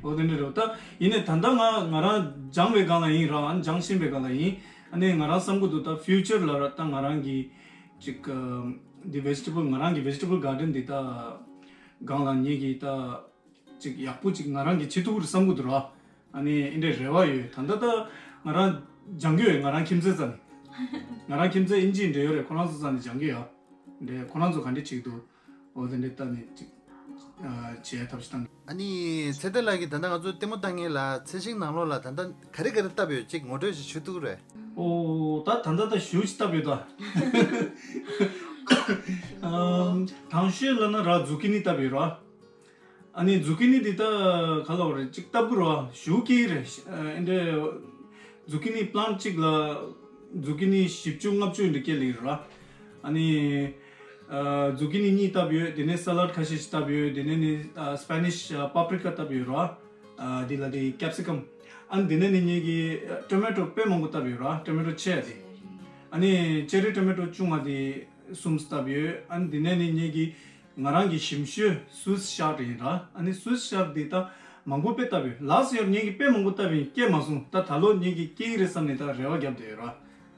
འོ་དེ་འདྲས་རེད། ད་ཡིན་ནའི་ད་ལྟ་ང་ང་རང་སྦྱང་བའི་སྒང་ལ་ཡིན་ར། ཨ་ནི་སྦྱང་བཞིན་པའི་སྒང་ལ་ཡིན། ཨ་ནི་ང་རང་བསམ་གི་འདུག་ད་ཕིའུ་ཅར་ལ་ར་ད་ང་རང་གི་ཅིག་འདི་བེ་ཇི་ཊེ་བལ་ང་རང་གི་བེ་ཇི་ཊེ་བལ་གར་ཌེན་འདི་ད་སྒང་ལ་ངེད་ཀྱི་ད་ཅིག་ཡག་པོ་ཅིག་ང་རང་གི་བྱེད་ཐུབ་ཀྱི་རེད་བསམ་གི་འདུག་ར། ཨ་ནི་ཨེ་འདྲའི་རེ་བ་ཡོད། ད་ལྟ་ད་ང་རང་སྦྱང་གི་ཡོད། ང་རང་ཁྱིམ་མཚེས་རྩ་ནས། ང་རང་ཁྱིམ་མཚེས་ཨིན་ཇིའི་འདྲ་ཡོད་རེད། ཁོ་རང་ཚོ་རྩ་ནས་སྦྱང་གི་ཡོད། འདྲ་ཁོ་རང་ཚོ་ག་འདྲ་བྱེད་ཀྱི་འདུག་འོ་དེ་འདྲའི་ལྟ་ནས་ཅིག་ཨ་བྱེད་ཡ་ཐབས་ཤེས་བཏང་། ཨ་ནི་ཚེ་བརྟན་ལགས་ཀྱིས་ད་ལྟ་ང་ཚོ་ལྟད་མོ་ལྟ་མཁན་ལ་ཚེ་ཤིང་ནང་ལོགས་ལ་ད་ལྟ་ག་རེ་ག་རེ་བཏབ་ཡོད་ཅིག་ངོ་སྤྲོད་ཞིག་ཞུ་ཐུབ་ཀྱི་རེད། ཨོ་ད་ད་ལྟ་ད་ཞུ་ཞིག་བཏབ་ཡོད་ད། ཨམ་དང་ཤོས་ལབ་ན་ར་ཛུ་ཀི་ནི་བཏབ་ཡོད་ར། ཨ་ནི་ཛུ་ཀི་ནི་འདི་ད་ག་ལ་བ་རེད་ཅིག་བཏབ་དགོས་ར་ཞུ་གི་རེད། ཨ་འདྲ་ཛུ་ཀི་ནི་པི་ལན་ཊི་གཅིག་ལ་ཛུ་ཀི་ནི་བཞི་བཅུ་ལྔ་བཅུ་འདྲ་སྐྱེ་ལེ་ར། ཨ་ནི་ཨ་ཛུ་ཀི་ནི་གཉིས་བཏབ་ཡོད། དེ་ནས་ས་ལཌ་ཁ་ཤས་ཤིག་བཏབ་ཡོད། དེ་ནས་ནི་ཨ་སྤེ་ནིཤ་ཨ་པ་པི་རི་ཀ་བཏབ་ཡོད་ར། ཨ་འདི་ལ་དེ་ཀེབ་སི་ཀམ། ཨ་ནི་དེ་ནས་ནི་ངེད་ཀྱི་ཨ་ཊོ་མེ་ཊོ་དཔེ་མང་པོ་བཏབ་ཡོད་ར། ཊོ་མེ་ཊོ་ཆེ་ཡ་དེ། ཨ་ནི་ཅེ་རི་ཊོ་མེ་ཊོ་ཆུང་བ་དེ་གསུམ་བཏབ་ཡོད། ཨ་ནི་དེ་ནས་ནི་ངེད་ཀྱི་ང་རང་གི་ཞིམ་ཤོས་སུས་ཤར་ཡིན་ར། ཨ་ནི་སུས་ཤར་འདི་ད་མང་པོ་དཔེ་བཏབ་ཡོད། ལཱསི་ཡར་ངེད་ཀྱིས་དཔེ་མང་པོ་བཏབ་ཡིན་སྐྱེས་མ་སོང་། ད་ད་ལོ་ངེད་ཀྱིས་སྐྱེ་གི་རེད་བསམ་ནས་ད་རེ་བ་བརྒྱབ་བསྡད་ཡོད་ར།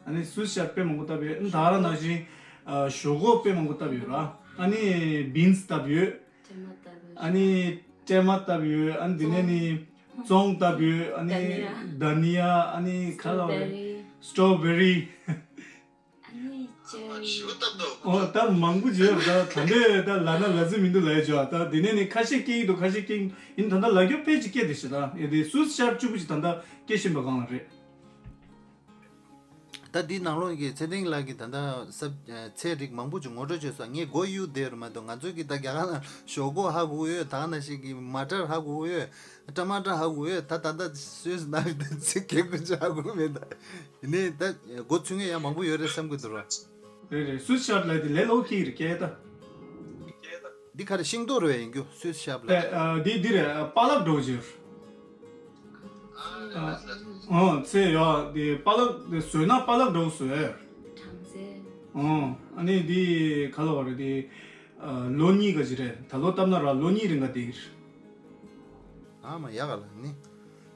ཨ་ནི་སུས་ཤར་དཔེ་མང་པོ་བཏབ་ཡོད། ད་ར་ནང་བཞིན་ཨ་ཞོག་ཁོག་དཔེ་མང་པོ་བཏབ་ཡོད་ར། ཨ་ནི་བིན་སི་བཏབ་ཡོད། ཨ་ནི་སྲན་མ་བཏབ་ཡོད། ཨ་ནི་འདི་ནས་ནི་ ཙོང་ལྟ་བུའི་ཨ་ནི་དྷ་ནི་ཡ། དྷ་ནི་ཡ། ཨ་ནི་ག་ལ་བ་རེད། སི་ཊོ་བེ་རི། ཨ་ནི་ཅེ་རི། ཨོ་ད་མང་པོ་བརྗོད་ད་ད་འདྲས་ད་ལ་ན་ལ་ཟི་མི་འདུག་ལ་ཡ་ཅོ། ད་དེ་ནས་ནི་ཁ་ཤས་སྐྱེ་ཡི་འདུག་ཁ་ཤས་སྐྱེ་ཡིན། ད་ད་ལ་རྒྱོ་ཕལ་ཅིག་སྐྱེ་དེ་ཤི་ད་ཡ་དེ་སུས་ཤར་བཅུ་པོ་ཅིག་ད་ད་སྐྱེ་བཞིན་པ་གང་ལ་རེད། ད་འདི་ནང་ལོགས་ཀྱི་ཚེ་རིང་ལགས་ཀྱིས་ད་ལྟ་ས་ཚལ་རིགས་མང་པོ་ཅིག་ངོ་སྤྲོད་བྱས་སོང་། ངས་མགོ་གཡུག་བསྡད་རུ་མ་གཏོགས། ང་ཚོ་གིས་ད་རྒྱ་གར་ལ་ཞོག་ཁོག་ཧ་གོ་ཡོད། ད་ག་ནང་བཞིན་གྱི་མ་ཊར་ཧ་གོ་ཡོད། ཊ་མ་ཊ་ཧ་གོ་ཡོད། ད་ད་ལྟ་སུས་ནང་དུ་ཚིག་གེ་ཀུ་ཅི་ཧ་གོ་མེད། ད་ཡིན་ནའི་ད་མགོ་ཚོས་མཁན་ཡང་མང་པོ་ཡོད་རེད་བསམ་གྱི་འདུག་ར། རེད་རེད། སུས་ཤར་ལ་དེ་ལས་ལོ་ཁྱི་རེད་སྐད་ད། འདི་ག་རེ་ཤིང་ཏོག་རེད་ཡིན་རྒྱུ་སུས་ཤར་ལ། ཨ་འདི་འདི་རེད། པ་ལག་འགྲོ་རྒྱུ། ཨ་ཚེ་ཡོད་དེ་པ་ལག་དེ་ཟོས་ན་པ་ལག་འགྲོ་ཟོས། གྲང་ཚེ། ཨ་ནི་འདི་ག་ལ་བ་རེད་དེ། ལོ་གཉིས་ག་ཅི་རེད། ད་ལོ་བཏབ་ན་ར་ལོ་གཉིས་རིང་ག་དེ་གི་རེད། ཨ་མ་ཡ་ག་ལ་ནི།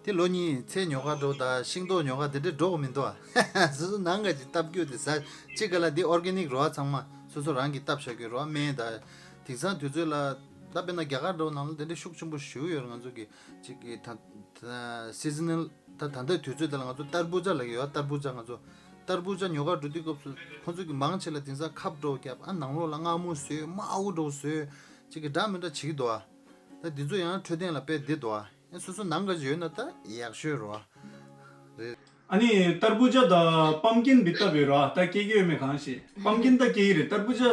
དེ་ལོ་གཉིས་ཚེ་ཉོ་ག་འགྲོ་ད་ཤིང་ཏོག་ཉོ་ག་དེ་འདྲས་འགྲོ་གི་མི་འདུག་ཨ། སོ་སོ་ནང་ག་ཅིག་བཏབ་རྒྱུ་དེ་ཟ་གཅིག་ག་ལ་འདི་ཨོར་གེ་ནིག་རོ་ཨ། ཚང་མ་སོ་སོ་རང་གིས་བཏབ་བཞག་རྒྱུ་རོ་ཨ། སྨན་ད། དེང་སང་དུས་ཚོད་ལ་ད་དཔེར་ན་རྒྱ་གར་འགྲོ་ནང་ལ་དེ་འདྲས་ཤུགས་ཆེན་པོ་ཞིག་ཡོད་རེད། ང་ཚོ་གི་ཅིག་གི་ད་ད་སི་ཛི་ནལ་ད་ད་ལྟའི་དུས་ཚོད་དེ་ལ་ང་ཚོ་ཏར་བུ་ཇ་ལ་ཡོད་ཨ། ཏར་བུ་ཇ་ང་ཚོ་ཏར་བུ་ཇ་ཉོ་ག་འགྲོ་དུས་སྐབས་སུ་ཁོ་ཚོ་གི་མང་ཆེ་ལ་དེང་སང་ཁབ་འགྲོ་བརྒྱབ་ཨ། ནང་ལོགས་ལ་མངར་མོ་བཟོས་དམར་པོ་འགྲོ་བཟོས་ཅིག་གི་འདྲ་མི་འདྲ་བྱེད་ཀྱི་འདུག་ཨ། ད་འདི་ཚོ་ཡང་འཕྲོད་བསྟེན་ལ་དཔེ་བདེ་འདུག་ཨ། ཡང་སོ་སོ་ནང་ག་ཅིག་ཡོད་ན་ད་ཡག་ཤོས་རོ། རེད། ཨ་ནི་ཏར་བུ་ཇ་དང་པམ་ཀིན་འདི་ལྟ་བུའི་རོ། ད་སྐྱེ་གི་ཡོད་མེད་གང་ཤེས། པམ་ཀིན་ད་སྐྱེ་གི་རེད། ཏར་བུ་ཇ་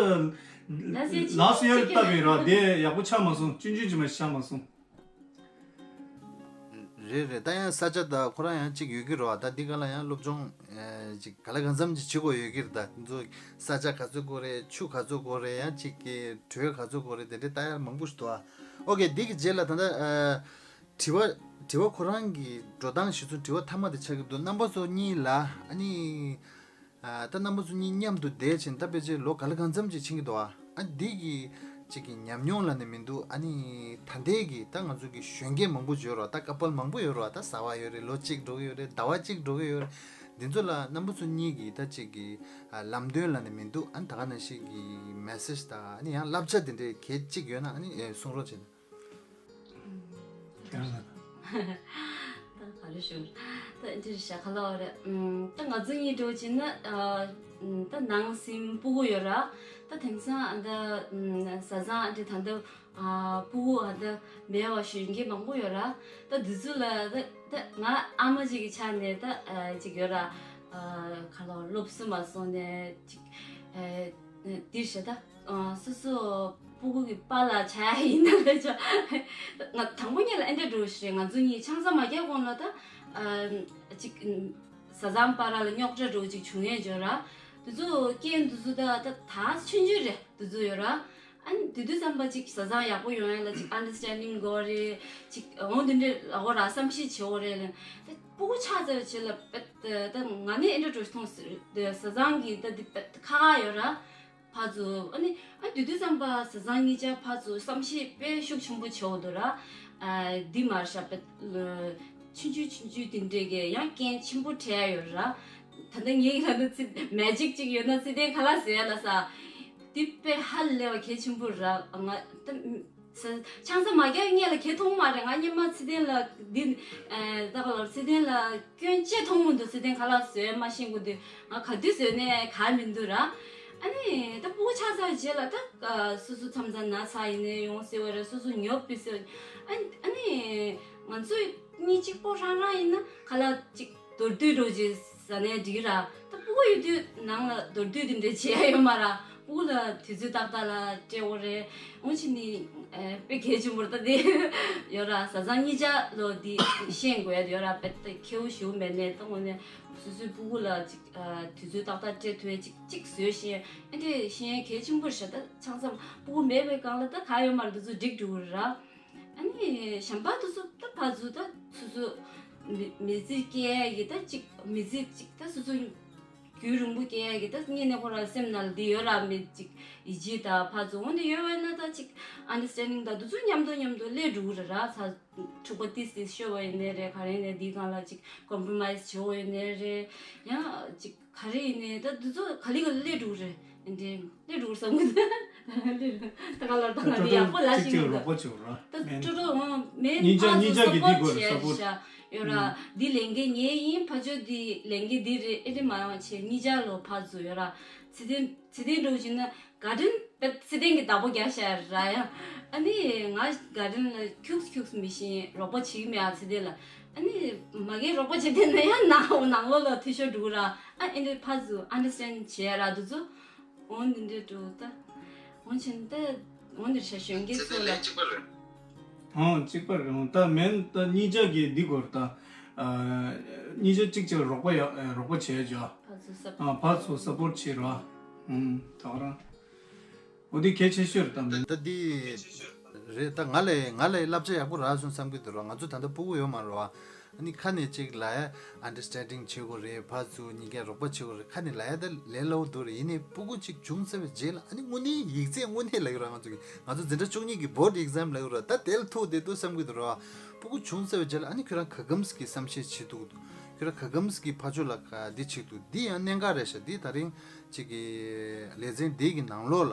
ལ་སི་ལ་སི་ཡར་ལྟ་བུའི་རོ། དེ་ཡག་པོ་ཆགས་མ་སོང་། ཆུང་ཆུང་ཅིག་མ་ཆགས་མ་སོང་། རེད་རེད། ད་ཡང་ས་ཆ་ད་ཁོ་རང་ཡང་གཅིག་ཡོད་ཀྱི་རོ། ད་འདི་ག་ལ་ཡང་སློབ་སྦྱོང་ཨེ་ཅིག་ག་ལ་གང་འཚམ་ཅིག་བྱེད་དགོས་ཡོད་ཀྱི་རེད། ད་འདི་ཚོ་ས་ཆ་ག་ཚོད་དགོས་རེད། ཆུ་ག་ཚོད་དགོས་རེད། ཡང་གཅིག་གི་དྲོད་ག་ཚོད་དགོས་རེད། དེ་འདྲའི་ད་ཡང་མང་པོ་ཞིག་འདུག་ཨ། ཨོ་ཀེ། འདི་གི་རྗེས་ལ་ད་ལྟ་ཨ་དྲི་བ་དྲི་བ་ཁོ་རང་གི་འགྲོ་སྟངས་གཞི་བཟུང་དྲི་བ་མཐའ་མ་དེ་ཆགས་ཀྱི་འདུག་རྣམ་པ་ཚོ་གཉིས་ལ་ཨ་ནི། ཨ་ད་རྣམ་པ་ཚོ་གཉིས་མཉམ་དུ་བསྡད་ཕྱིན་ད་ཕལ་ཆེར་ལོ་ག་ལ་གང་འཚམ་ཅིག་ཕྱིན་གྱི་འདུག་ཨ། ཨ་འདི་གི་ཅིག་གི་ཉམས་མྱོང་ལབ་ནས་མི་འདུག་ཨ་ནི་ད་ལྟའི་གི་ད་ང་ཚོ་གི་གཞོན་སྐྱེས་མང་པོ་ཡོད་རེད་བ། ད་ཀ་པལ་མང་པོ་ཡོད་རེད་བ། ད་ཟླ་བ་ཡོད་རེད། ལོ་གཅིག་འགྲོ་གི་ཡོད་རེད། ཟླ་བ་གཅིག་འགྲོ་གི་ཡོད་རེད། འདི་ཚོ་ལ་རྣམ་པ་ཚོ་གཉིས་ཀྱི་ད་ཅིག་གི་ཨ་ལམ་སྟོན་ལབ་ནས་མི་འདུག་ཨ་ནི་ད་ག་ནང་བཞིན་གི་མེ་སེ་ཇི་དང་ཨ་ནི་ཡང་བསླབ་བྱ་དེ་འདྲའི་གལ་གཅིག་ཡོད་ན་ཨ་ནི་ཨེ་གསུང་རོགས་བྱེད་ན། ཁྱེད་རང་ལ། ད་ག་རེ་ཞུ། ད་འདི་རེད་ཤག་ག་ལ་བ་རེད། ཨམ། ད་ང་ཚོ་གཉིས་འགྲོ་ཕྱིན་ན་ཨ། ཨམ། ད་ནང་སེམས་སྤུ་གུ་ཡོད་ར། ད་དེང་སང་ཨ་ད་ཨམ། བཟའ་ཚང་ཨ་འདྲ་ད་ལྟ་ཨ་སྤུ་གུ་ཨ་ད་མེད་པ་གཞོན་སྐྱེས་མང་པོ་ཡོད་ར། ད་འདི་ཚོ་ལ་ད་ད་ང་ཨ་མ་ཅིག་གི་ཆ་ནས་ད་ཨ་ཅིག་ཡོད་ར། ཨ་ག་ལ་བ་སློབ་གསོ་མ་སོང་ནས་ཅིག་ཨ་འདི་རེད་ཤག་ད། ཨ་སོ་སོ་སྤུ་གུ་གི་པཱ་ལགས་ཆགས་ཡིན་ན་ལས་ཆོག་ང་དང་པོ་ཉིད་ལ་ཨེ་འདྲ་འགྲོ་ཞེས། ང་ཚོ་གཉིས་ཆང་ས་མ་རྒྱག་གོང་ལ་ད་ཨ་ཅིག་བཟའ་ཚང་བར་ལ་རྙོག་དྲ་འགྲོ་ཅིག་བྱུང་ཡས་འཇོག་ར། དེ་ཚོ་རྐྱེན་དེ་ཚོ་ད་ད་ད་ཆུང་ཆུང་རེད། དེ་ཚོ་ཡོད་ར། ཨ་ནི་དེ་དུས་ཙམ་པ་ཅིག་བཟའ་ཚང་ཡག་པོ་ཡོང་ཡས་ལ་ཅིག་ཨན་ཌར་སི་ཊན་ཌིང་དགོས་རེད། ཅིག་འོ་དེ་འདྲ་ལ་འོ་ར་བསམ་ཤེས་བྱེད་འོ་རེད་ལ། ད་སྤུ་གུ་ཆགས་ཚར་བའི་རྗེས་ལ་ད་ང་ནི་ཨེ་འདྲ་འགྲོ་ཞིག་མཐོང་ཟེར། བཟའ་ཚང་གི་ད་དེ་ཁ་ཁ་ཡོད་ར། ཕར་ཚུར་ཨ་ནི་ཨ་དེ་དུས་ཙམ་པ་བཟའ་ཚང་གཉིས་ཆ་ཕར་ཚུར་བསམ་ཤེས་དཔེ་ཤུགས་ཆེན་པོ་བྱེད་འོ་འདུག་ར། ཨ་འདི་མར་ཞབས་པད་ལ་ཆུང་ཆུང་ཆུང་ཆུང་དེ་འདྲས་ཀྱི་ཡང་རྐྱེན་ཆེན་པོ་འཕྲད་ཡོད་ར། ད་ལྟ་ངའི་ལ་ནི་ཚི་མེ་ཇིག་ཅིག་ཡོད་ན་ཚི་ཏན་ཁ་ལག་བཟོ་ཡ་ལ་ས། འདི་དཔེ་ཧ་ལས་པ་གལ་ཆེན་པོ་ར། ང་ད་ཆང་ས་མ་རྒྱག་སྔས་ལ་གལ་མཐོང་མ་རེད། ང་སྔས་མ་ཚི་ཏན་ལ་འདི་ཨ་ད་ག་ལ་ཚི་ཏན་ལ་སྐྱོན་ཅི་མཐོང་མི་འདུག་ཚི་ཏན་ཁ་ལག་བཟོས་མ་ཤེས་གོ་དུས་ང་ག་དུས་བཟོས་ནས་ག་མི་འདུག་ར། ཨ་ནི་ད་སྤུ་གུ་ཆགས་ཚར་རྗེས་ལ་ད་སོ་སོ་མཚམས་མཚམས་ན་ཚ་ཡིན་ནའི་ཡོང་སྲིད་པ་རེད། སོ་སོ་ཉོབ་པི་སྲིད། ཨ་ཨ་ནི་ང་ཚོ་གཉིས་གཅིག་པོ་རང་རང་ཡིན་ན་ཁ་ལག་གཅིག་མདོར་བསྡུས་འགྲོ་རྗེས་ཟ་ནས་འགྲིག་ར། ད་སྤུ་གུ་ཡོད་དུས་ནང་ལ་མདོར་བསྡུས་དེ་འདྲ་བྱེད་ཡ་ཡོད་མ་ར། སྤུ་གུ་ལ་དུས་ཚོད་ཏག་ཏག་ལ་སྤྲད་དགོས་རེད། འོ་ཕྱི་ནི་དཔེ་གལ་ཆེན་པོ་རེད། ད་དེ་ཡོད་ར། བཟའ་ཚང་གཉིས་ཆ་ལོ་འདི་ཤེས་དགོས་ཡ་ཡོད་ར། དཔེ་ད་ཁེའུ་ཞུ་མེད་ནས་ད་ངོ་ནས་སོ་སོའི་སྤུ་གུ་ལ་ཅིག་དུས་ཚོད་ཏག་ཏག་སྤྲད་ཐུབ་ཡ་ཅིག་ཅིག་བཟོས་ཤེས་ཨེ་འདྲས་ཤེས་ཡ་གལ་ཆེན་པོ་རེད་ཤག་ད་ཆང་ས་སྤུ་གུ་མེད་པའི་སྒང་ལ་ད་ག་ཡོད་མ་རེད། འདི་ཚོ་འགྲིག་འགྲོ་གི་རེད་ར། ཨ་ནི་གཞན་པ་དེ་ཚོ་ད་ཕར་ཚུར་ད་སོ་སོ་མི་མི་ཚེ་སྐྱེལ་ཡ་གི་ད་ཅིག་མི་ཚེ་ཅིག་ད་སོ་སོ་རྒྱུན་རིང་པོ་སྐྱེལ་ཡ་གི་ད་སྔོན་ནས་ཁོ་རང་སེམས་ནང་ལ་འདི་ཡོད་ར་མེད་ཅིག་ཡིད་ཆེས་དང་ཕར་ཚུར་འོ་འདི་ཡོད་པ་ཡིན་ན་ད་ཅིག་ཨན་ཌར་སི་ཊན་ཌིང་དང་དེ་ཚོ་མཉམ་དུ་མཉམ་དུ་སླེབས་འགྲོ་གི་རེད་ར། ཚ་འཁྲུག་པ་ཏིས་ཏིས་ཤོར་བ་ཡིན་ནའི་རེད། ག་རེ་ཡིན་ནའི་འདིའི་སྒང་ལ་ཅིག་ཀོམ་པྲོ་མའི་ཛི་བྱེད་དགོས་ཡོད་ནའི་རེད། ཡང་ཅིག་ག་རེ་ཡིན་ནའི་ད་དེ་ཚོ་ག་ལེ་ག་ལེ་སླེབས་འགྲོ་གི་རེད། འདི་འདྲའི་སླེབས་འགྲོ་གི་རེད་བསམ་གི་འདུག་ད་ག་ལ་ད་ང་འདི་ཡག་པོ་ལ་ཅིག་ཅིག་ཅིག་ཡོད་རོགས་པ་བྱེད་རོགས། ད་མེན། ཀྲོ་ཀྲོ་འོང་མེན་གཉིས་ཆ་ཕར་གཉིས་ཚུར་ཆ་གི་འདི་སཔོར་དགོས་རེད་བྱས་སཔོར། ཤ་ཡོད་ར། ཨུམ། འདི་ལས་འགན་ངའི་ཡིན། ཕ་ཆོས་འདི་ལས་འགན་འདི་རེད། ཨེ་འདྲ་མ་ཡོང་བྱས་གཉིས་ཆ་ལོ་ཕར་ཚུར་ཡོད་ར། ཚེ་བརྟན་ཚེ་བརྟན་འགྲོ་བཞིན་ན་ག་དྲིན་པད་ཚེ་བརྟན་གྱི་བདག་པོ་རྒྱག་ཤ་ར་ཡ། ཨ་ནི་ང་ག་དྲིན་ལ་ཁྱུགས་ཁྱུགས་མི་ཤེས་རོགས་པ་བྱེད་ཀྱི་མེད་ཨ་ཚེ་བརྟན་ལ། ཨ་ནི་མ་གིར་རོགས་པ་བྱེད་བསྡད་ན་ཡང་ནང་ནང་ལོགས་ལ་འཐུས་ཤོར་འགྲོ་གི་ར། ཨ་ཨེ་འདྲ་ཕར་ཚུར་ཨན་ཌར་སི་ཊེན་ཌ་བྱས་ར་འདུག་ཚོ། འོ་འདི་འདྲས་འགྲོ་ད། འོ་བྱས་ད། འོ་འདིར་ཤ་གཞོན་སྐྱེས་ཚོ་ལ། ཚེ་བརྟན་ལན་གཅིག་པ་རེད། ཨང་གཅིག་པ་རེད། ད་མེན་ད་གཉིས་ཆ་གི་འདི་སྐོར་ད། ཨ། གཉིས་ཆ་གཅིག་ཆ་རོགས་པ་ཡ་རོགས་པ་བྱས་ཇོ། ཕར་ཚུར་སབ། ཨ་ཕར་ཚུར་སབ་པོར་ཊ་བྱེད་རོགས། ཨུམ་ད་ག་རང་། འོ་འདི་གལ་ཆེ་ཤོས་རེད་ད་མེན། ད་འདི་རེད་ད། ང་ལས་ང་ལས་བསླབ་བྱ་ཡག་པོ་རག་སོང་བསམ་གི་འདུག་རོགས། ང་ཚོ་ད་ལྟ་སྤུ་གུ་ཡོད་མ་རེད་བ། ཨ་ནི་ཁ་ནས་ཅིག་ལ་ཡ་ཨན་ཌར་སི་ཊེན་ཌིང་བྱེད་དགོས་རེད། ཕར་ཚུར་གཉིས་ཀ་རོགས་པ་བྱེད་དགོས་རེད། ཁ་ནས་ལ་ཡ་ད་ལས་སླ་བོ་འདུག་རེད། ཡིན་ནའི་སྤུ་གུ་ཅིག་བྱུང་ཚར་བའི་རྗེས་ལ་ཨ་ནི་དངོས་གནས་ཡིག་ཚད་དངོས་གནས་ལབ་ཀྱི་རེད། ང་ཚོ་གི་ང་ཚོ་འཛིན་གྲྭ་བཅུ་གཉིས་ཀྱི་བོར་ཌི་ཨེག་ཛམ་ལབ་ཀྱི་རེད། ད་དེ་ལ་ཐུག་བསྡད་འདུག་བསམ་གྱི་འདུག་རེད་བ། སྤུ་གུ་བྱུང་ཚར་བའི་རྗེས་ལ་ཨ་ནི་ཁྱོད་རང་ག་གམས་ཀྱི་བསམ་ཤེས་བྱེད་ཐུབ་ཀྱི་འདུག་ཁྱོད་རང་ག་གམས་ཀྱི་ཕ་ཆོས་ལ་ག་འདི་བྱེད་ཀྱི་འདུག་འདི་ཡང་གནད་འགག་རེད་ཤག་འདི་ད་རིང་ཅིག་གི་ལེ་ཚན་འདི་གི་ནང་ལོགས་ལ་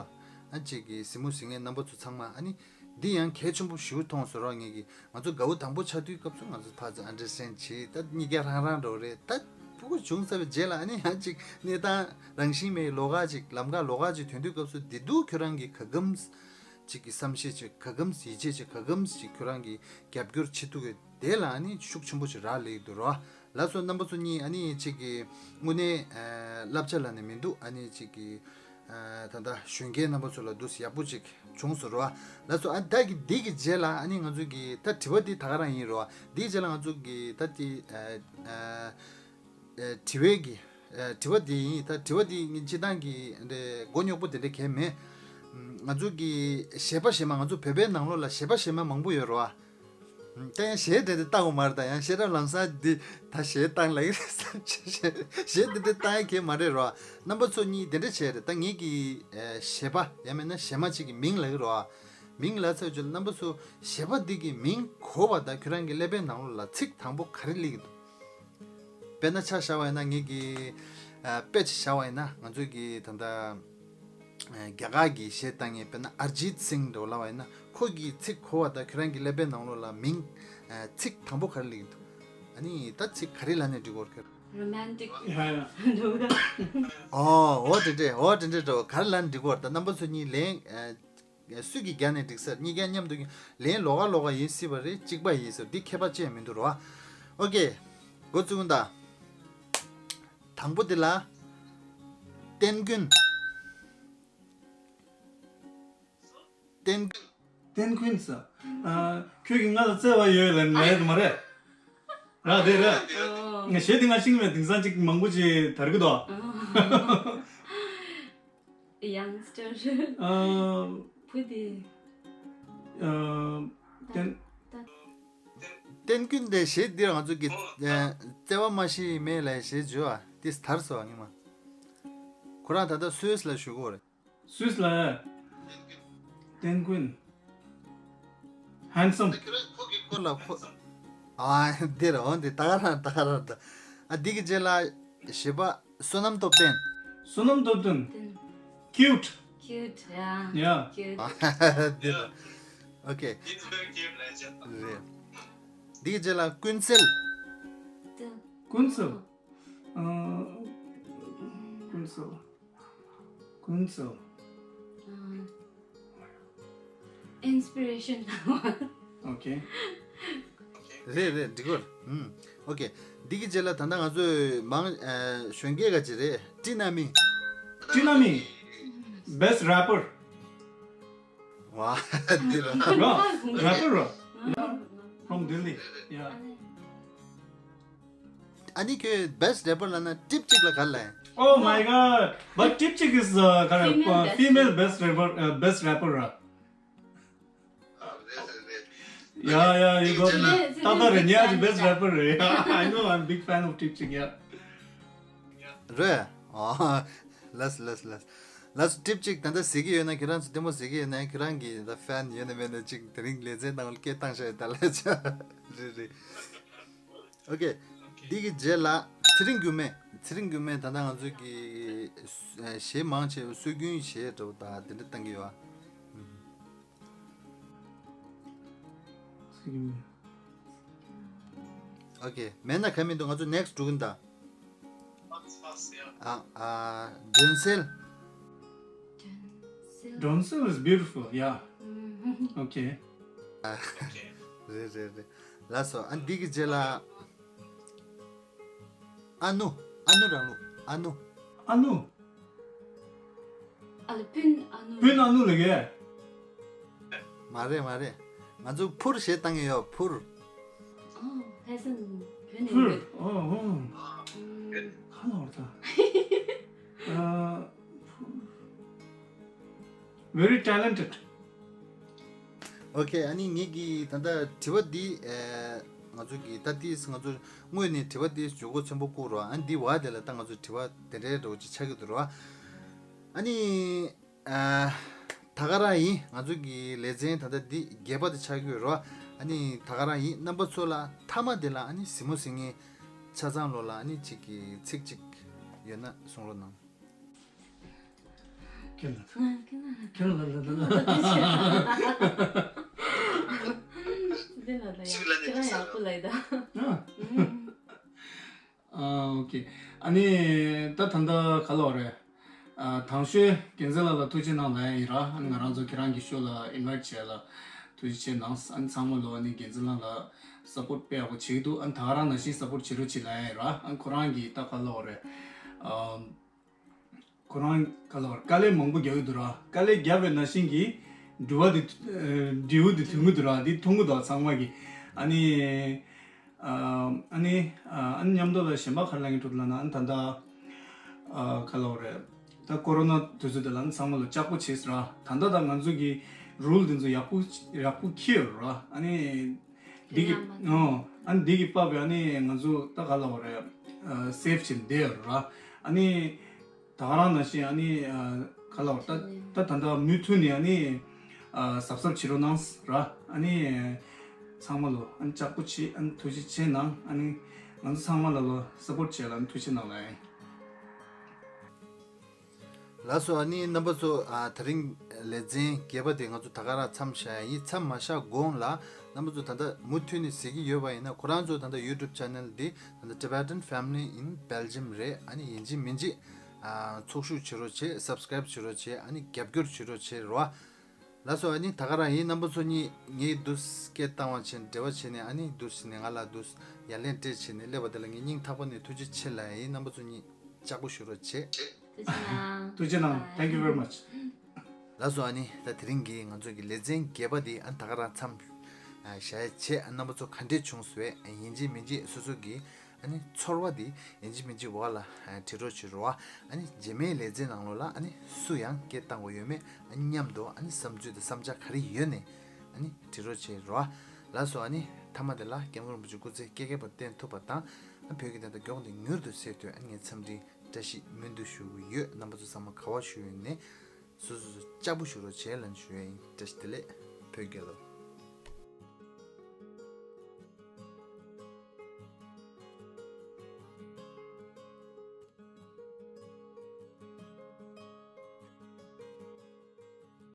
ཨ་ཅིག་གི་གཟིགས་མོ་གཟིགས་མཁན་རྣམ་པ་ཚོ་ཚང་མ་ཨ་ནི། འདི་ཡང་གལ་ཆེན་པོ་ཞེ་པོ་མཐོང་སོང་རོགས། ངེད་ཀྱིས་ང་ཚོ་དགའ་བོ་དང་པོ་ཆགས་དུས་སྐབས་སུ་ང་ཚོ་ཕར་ཚུར་ཨན་ཌར་སི་ཊེན་ཌ་བྱེད། ད་གཉིས་ཀ་རང་རང་འགྲོ་རེད། ད་སྤུ་གུ་བྱུང་ཚར་བའི་རྗེས་ལ་ཨ་ནི་ཡང་ཅིག་གནས་སྟངས་རང་བཞིན་མེད་ལོགས་ཀ་ཅིག་ལམ་ཁ་ལོགས་ཀ་ཅིག་ཐོན་དུས་སྐབས་སུ་བདེ་སྡུག་ཁྱོད་རང་གི་ག་གམས་ཅིག་གི་བསམ་ཤེས་ཅིག་ག་གམས་ཡིད་ཆེས་ཅིག་ག་གམས་ཅིག་ཁྱོད་རང་གི་རྒྱབ་སྐྱོར་བྱེད་ཐུབ་ཀྱི་དེ་ལ་ཨ་ནི་ཤུགས་ཆེན་པོ་ཞིག་རག་ལས་ཀྱི་འདུག་རོགས། ལགས་སོ། རྣམ་པ་ཚོ་གཉིས་ཨ་ནི་ཅིག་གི་དངོས་གནས་ཨ་བསླབ་བྱ་ལབ་ནས་མི་འདུག་ཨ་ནི་ཅིག་གི་ཨ་ད་ལྟ་གཞོན་སྐྱེས་རྣམ་པ་ཚོ་ལ་འདུག་སེ་ཡག་པོ་ཅིག་བྱུང་སོང་རོགས། ལགས་སོ། ཨ་ད་གི་འདི་གི་རྗེས་ལ་ཨ་ནི་ང་ཚོ་གི་ད་དྲི་བ་འདི་ད་ག་རང་ཡིན་རོགས། འདིའི་རྗེས་ལ་ང་ཚོ་གི་ད་དེ་ཨ་ཨ་ཨ་དྲི་བའི་གི་ཨ་དྲི་བ་འདི་ཡིན། ད་དྲི་བ་འདི་ངས་སྤྱིར་བཏང་གི་འདི་མགོ་རྙོག་པོ་དེ་འདྲ་གང་ཡང་མེད། ང་ཚོ་གི་གཞས་པ་གཞས་མ་ང་ཚོ་བོད་པའི་ནང་ལོགས་ལ་གཞས་པ་གཞས་མ་མང་པོ་ཡོད་རོགས། ད་ཡང་གཞས་དེ་འདྲ་བཏང་དགོས་མ་རེད། ད་ཡང་གཞས་རབ་ལམ་སང་འདི་ད་གཞས་བཏང་ལབ་ཀྱི་རེད་བསམ་བྱས། གཞས་གཞས་འདི་འདྲ་བཏང་ཡ་གང་ཡང་མ་རེད་རོ། རྣམ་པ་ཚོ་གཉིས་དེ་འདྲ་བྱས་རེད། ད་ངེད་ཀྱི་ཨ་གཞས་པ་ཡང་མིན་ན་གཞས་མ་གཅིག་གི་མིང་ལབ་ཀྱི་རོ། མིང་ལབ་ཚར་རྗེས་རྣམ་པ་ཚོ་གཞས་པ་འདི་གི་མིང་གོ་བ་དང་ཁྱོད་རང་གི་ཀླད་པའི་ནང་ལོགས་ལ་ཚིག་དང་པོ་ག་རེ་སླེབས་ཀྱི་འདུག་དཔེར་ན་ཆ་བཞག་པ་ཡིན་ན་ངེད་ཀྱི་ཨ་དཔེ་ཆ་བཞག་པ་ཡིན་ན་ང་ཚོ་གི་ད་ལྟ་རྒྱ་གར་གྱི་གཞས་བཏང་མཁན་དཔེར་ན་ཨར་ཇིད་སིང་འདྲ་བོ་ལབ་པ་ཡིན་ན་ཁོ་གི་ཚིག་གོ་བ་དང་ཁྱོད་རང་གི་ཀླད་པའི་ནང་ལོགས་ལ་མིང་ཚིག་དང་པོ་ག་རེ་སླེབས་ཀྱི་འདུག་ཨ་ནི་ད་ཚིག་ག་རེ་ལབ་ནས་འབྲི་དགོས་རེད། རོ་མན་ཊིག་ཡ་ཡ། འོ་འོ་དེ་འདྲས། འོ་དེ་འདྲས་འགྲོ། ག་རེ་ལབ་ནས་འབྲི་དགོས་རེད། ད་རྣམ་པ་ཚོ་གཉིས་ལན་སུས་ཀྱིས་རྒྱག་ནས་འགྲིག་ས་རེད། གཉིས་ཀ་མཉམ་དུ་ལན་ལོགས་ཀ་ལོགས་ཀ་ཡིན་སྲིད་པ་རེད། གཅིག་པ་ཡིན་ས་རེད། འདི་ཁྱད་པར་ཅི་ཡང་མི་འདུག་རོ། ཨོ་ཀེ། འགོ་བཙུགས་ད། དང་པོ་དེ་ལ། བསྟན་ཀུན། བསྟན་ཀུན། བསྟན་ཀུན་ཟེར། ཨ། ཁྱོད་ཀྱིས་ང་ལ་བརྩེ་བ་ཡོད་ལབ་ནས་ལབ་ཡ་དེ་མ་རེད། ར་དེ་རེད། ཨོ། ངས་གཞས་དེ་ང་ཤེས་ཀྱི་མེད། དེང་སང་ཅིག་མང་པོ་ཅིག་དར་གི་འདུག་ཨོ། ཡང་སི་ཊར། ཨ། བུ་དེ། ཨ། བསྟན། བསྟན་ཀུན་དེ་གཞས་འདིར་ང་ཚོ་གི་ཨ་བརྩེ་བ་མ་ཤི་མེད་ལབ་གཞས་བརྗོད་ཨ། དེ་དར་སོང་ཨ། ངེས་མ། ཁོ་རང་ད་ལྟ་སུད་སི་ལ་བཞུགས་ཀྱི་ཡོད་རེད། སུད་སི་ལ། བསྟན་ཀུན། ཧན་སམ། ཁོ་གི་སྐོར་ལ་ཁོ། ཨ་འདིར་འོ་འདི་ད་ག་རང་ད་ག་རང་ད། ཨ་འདི་གི་རྗེས་ལ་གཞས་པ་བསོད་ནམས་སྟོབས་ལྡན། བསོད་ནམས་སྟོབས་ལྡན། ལྡན། ཁིའུ་ཊི། ཁིའུ་ཊི་ཡ། ཡ། ཁིའུ་ཊི། འདི་ལ། ཨོ་ཀེ། རེད། འདི་གི་རྗེས་ལ་ཀུན་གསལ། ཀུན་གསལ། ཨ། ཀུན་གསལ། ཀུན་གསལ། ཨིན་སི་པི་རེ་ཤན། ཨོ་ཀེ། རེད་རེད། འགྲིག་གོ། ཨུམ། ཨོ་ཀེ། འདི་གི་རྗེས་ལ་ད་ལྟ་ང་ཚོས་མང་ཨ་གཞོན་སྐྱེས་ག་ཅིག་རེད། ཏི་ན་མི། ཏི་ན་མི། Best Rapper། ཝ། འདི་ལ། ར། Rapper་ར། Yeah. From Delhi. Yeah. ཨ་ནི་ཁྱོད་Best Rapper་ལབ་ན་ཀྲིབ་ཅིག་ལ་ག་རེ་ལབ་ཡིན། Oh my God! But Tripchick is uh, kind of, female uh, best, female best rapper, uh, best rapper, uh. Yeah, yeah, you got me. Tata Renya is best rapper, eh? I know, I'm big fan of Tripchick, yeah. རེད། ཨ། ལགས་ལགས་ལགས། ལགས་སོ། ཀྲིབ་ཅིག་ད་ལྟ་གཟིགས་ཀྱི་ཡོད་ན། ཁྱེད་རང་ཚོ་ལྟད་མོ་གཟིགས་ཀྱི་ཡོད་ན། ཁྱེད་རང་གི་ད་ཕེན་ཡོད་ན་མེད་ན་ཅིག་དེ་རིང་ལེ་ཚན་ནང་ལ་སྐད་བཏང་ཤག་ད་ལ་ཆ། རེད་རེད། ཨོ་ཀེ། འདི་གི་རྗེས་ལ་ཚེ་རིང་འགྱུར་མེད། ཚེ་རིང་འགྱུར་མེད་ད་ལྟ་ང་ཚོ་གི་ གཞས་མང་ཆེ་བ་སྲོལ་རྒྱུན་གཞས་འདྲ་པོ་དང་དེ་འདྲ་བཏང་གི་ཡོད་ཨ། སྲོལ་རྒྱུན། ཨོ་ཁེ། མེད་ན་ག་མི་འདུག་ང་ཚོ་ནེག་སི་འགྲོ་གིན་ད། ཨ་ཨ་སྒྲོན་གསལ། Bronze is beautiful, yeah. Okay. རེད་རེད་རེད། ལགས་སོ། ཨ་འདི་གི་རྗེས་ལ། ཨ་ནུ། ཨ་ནུ་རང་ལུགས། ཨ་ནུ། ཨ་ནུ། ཨ་ལ་སྤུན་ཨ་ནུ། སྤུན་ཨ་ནུ་ལ་གས། མ་རེད་མ་རེད། ང་ཚོ་ཕུར་ཞེས་བཏང་གི་ཡོད། ཕུར། ཨོ་ཕེ་སན་བོད་ནས་ཕུར། ཡོད། ཨོ་ཨོ། ཨུམ། ག་ལ་བར་ཐ། ཨ། Very talented. ཨོ་ཁེ། ཨ་ནི་ངེད་ཀྱི་ད་ལྟ་དྲི་བ་འདི་ཨེ། ང་ཚོ་གི་ད་ཏིས་ང་ཚོ་དངོས་ནས་དྲི་བ་འདི་འཇུག་སྒོ་ཆེན་པོ་བསྐུར་རོགས། ཨ་ནི་འདི་བ་དེ་ལ་ད་ང་ཚོ་དྲི་བ་དེ་འདྲའི་འདྲ་བོ་ཅིག་ཆགས་ཀྱི་འདུག་རོགས། ཨ་ནི་ཨ། ད་ག་རང་ཡིན། ང་ཚོ་གི་ལེ་ཚན་ད་ལྟ་འདི་བརྒྱད་པ་དེ་ཆགས་ཀྱི་ཡོད་རོགས། ཨ་ནི་ད་ག་རང་ཡིན། རྣམ་པ་ཚོ་ལ་མཐའ་མ་དེ་ལ་ཨ་ནི་གཟིགས་མོ་གཟིགས་མཁན་ཆ་ཚང་ལོ་ལ་ཨ་ནི་གཅིག་གི་ཚིག་གཅིག་ཡོད་ན་གསུང་རོགས་གནང་། ཁྱོད་ལ། ང་ཁྱོད་ལ། ཁྱོད་ལ་ལ་ལ་ལ། འདི་ལ་ལ་ཡ། ཁྱེད་རང་ཡག་པོ་ལ་ཡི་ད། ཨ། ཨ་ཨོ་ཁེ། ཨ་ནི་ད་ད་ལྟ་ག་ལ་བ་རེད། ཨ་དང་ཤོས་རྒྱལ་མཚན་ལགས་ལ་ཐུགས་རྗེ་གནང་ལབ་ཡ་ཡིན་ར། ཨ་ནི་ང་རང་ཚོ་ཁྱེད་རང་གི་ཤོ་ལ་ཨིན་ཝའིཊ་བྱས་ལ་ཐུགས་རྗེ་ཆེ་གནང་། ཨ་ནི་ཚང་མ་ལོ་ཨ་ནི་རྒྱལ་མཚན་ལགས་ལ་སབ་པོརཊ་དཔེ་ཡག་པོ་བྱེད་ཀྱི་འདུག་ཨ་ནི་ད་ག་རང་ནང་བཞིན་སབ་པོརཊ་བྱེད་རོགས་བྱེད་ལབ་ཡ་ཡིན་ར། ཨ་ནི་ཁོ་རང་གི་ད་ག་ལ་བ་རེད། ཨ། ཁོ་རང་ག་ལ་བར་དཀའ་ལས་མང་པོ་རྒྱག་གི་འདུག་ར། དཀའ་ལས་རྒྱབ་པའི་ནང་བཞིན་གྱི་འགྲུལ་བ་འདི་ཨ་འབྲས་བུ་འདི་ཐོན་གྱི་འདུག་ར། འདི་མཐོང་གི་འདུག་ཚང་མ་གི། ཨ་ནི་ཨ་ཨ་ནི་ཨ་ཨ་ནི་མཉམ་དུ་ལ་གཞན་པ་ག་རེ་ལབ་ཀྱི་འདུག་ལབ་ན། ཨ་ནི་ད་ལྟ་ཨ་ག་ལ་བ་རེད། ད་ཀོ་རོ་ན་དུས་ཚོད་འདི་ལ་ཨ་ནི་ཚང་མ་ལ་ལྕགས་པོ་བྱས་ར། ད་ལྟ་ད་ང་ཚོ་གི་རུལ་འདི་ཚོ་ཡག་པོ་ཡག་པོ་འཁྱེར་ཡོད་ར། ཨ་ནི་འདི་གི་ཨོ་ཨ་ནི་འདི་གི་བབས་པས་ཨ་ནི་ང་ཚོ་ད་ག་ལ་བ་རེད། ཨ་སེབ་བྱས་བསྡད་ཡོད་ར། ཨ་ནི་ད་ག་རང་ནང་བཞིན་ཨ་ནི་ཨ་ག་ལ་བ་ད་ད་ད་ད་མུ་མཐུད་ནས་ཨ་ནི་ཨ་གཟབ་གཟབ་བྱེད་རོགས་གནང་ར། ཨ་ནི་ཚང་མ་ལོ་ཨ་ནི་ལྕགས་པོ་བྱེད། ཨ་ནི་ཐུགས་རྗེ་ཆེ་གནང་། ཨ་ནི་ང་ཚོ་ཚང་མ་ལ་ལོ་སབ་པོརཊ་བྱེད་ལ་ཨ་ནི་ཐུགས་རྗེ་གནང་ལ་ཨེ། ལགས་སོ། ཨ་ནི་རྣམ་པ་ཚོ་ཨ་དེ་རིང་ལེ་ཚན་བརྒྱད་པ་དེ་ང་ཚོ་ད་ག་རང་མཚམས་བཞག་ཡ་ཡིན། མཚམས་མ་བཞག་གོང་ལ་རྣམ་པ་ཚོ་ད་ལྟ་མུ་མཐུད་ནས་གཟིགས་ཀྱི་ཡོད་པ་ཡིན་ན། ཁོ་རང་ཚོ་ད་ལྟ་ཡུ་ཊུབ་ཆེ་ནལ་འདི་ད་ལྟ་Tibetan Family in Belgium རེད། ཨ་ནི་ཡིན་གཅིག་མིན་གཅིག་ཨ་ཚོགས་ཞུགས་བྱེད་རོགས་བྱེད། སབ་སི་ཀ་རེབ་བྱེད་རོགས་བྱེད། ཨ་ནི་རྒྱབ་སྐྱོར་བྱེད་རོགས་བྱེད་རོགས། ལགས་སོ། ཨ་ནི་ད་ག་རང་ཡིན། རྣམ་པ་ཚོ་གཉིས་ངའི་འདུག་སྐད་བཏང་བ་བྱས་ནས་འབྲེལ་བ་བྱས་ནས། ཨ་ནི་འདུག་ཟེར་ནས་ང་ལ་འདུག་ཡ་ལན་སྤྲད་བྱས་ནས་སླེབས་པ་དེ་ལ་ངས་སྙིང་ཐག་པ་ནས་ཐུགས་རྗེ་ཆེ་ལབ་ཡ་ཡིན། རྣམ་པ་ཚོ་གཉིས་ལྕགས་པོ་ཞུ་རོགས་བྱེད། ཐུགས་རྗེ་གནང་། ཐུགས་རྗེ་གནང་། Thank you very much. ལགས་སོ། ཨ་ནི་ད་དེ་རིང་གི་ང་ཚོ་གི་ལེ་ཚན་བརྒྱད་པ་འདི་ཨ་ནི་ད་ག་རང་མཚམས་བཞག་ཡ་བྱས། ཨ་རྣམ་པ་ཚོ་ག་འདྲས་བྱུང་སོང་། ཡིན་གཅིག་མིན་གཅིག་སོ་སོ་གི་ཨ་ནི་ཚོར་བ་འདི་ཡིན་གཅིག་མིན་གཅིག་འོག་ལ་ཨ་བྲིས་རོགས་བྱེད་རོགས། ཨ་ནི་རྗེས་མའི་ལེ་ཚན་ནང་ལོགས་ལ་ཨ་ནི་སུ་ཡང་སྐད་བཏང་དགོས་ཡོད་མེད། ཨ་ནི་མཉམ་དུ་ཨ་ནི་བསམ་ཚུལ་དང་བསམ་འཆར་ག་རེ་ཡོད་ནས་ཨ་ནི་བྲིས་རོགས་བྱེད་རོགས། ལགས་སོ། ཨ་ནི་མཐའ་མ་དེ་ལ་སྐྱབས་མགོན་རིན་པོ་ཆེ་སྐུ་ཚེ་བསྐལ་བརྒྱའི་བར་བརྟན་ཐུབ་པ་དང་། ཨ་བོད་ཀྱི་བདེན་མཐའ་མགྱོགས་ནས་མྱུར་དུ་གསལ་ཐུབ། ཨ་ནི་ངས་འཚམས་འདྲིའི་བཀྲ་ཤིས་སྨོན་འདུན་ཞུ་གི་ཡོད། རྣམ་པ་ཚོ་ཚང་མ་ག་པར་བཞུགས་ཡོད་ནས་སོ་སོ་སོ་ལྕགས་པོ་བཞུགས་རོགས་བྱེད་ལབ་ཞུ་ཡ་ཡིན། བཀྲ་ཤིས་བདེ་ལེགས། བོད་རྒྱལ་ལོ།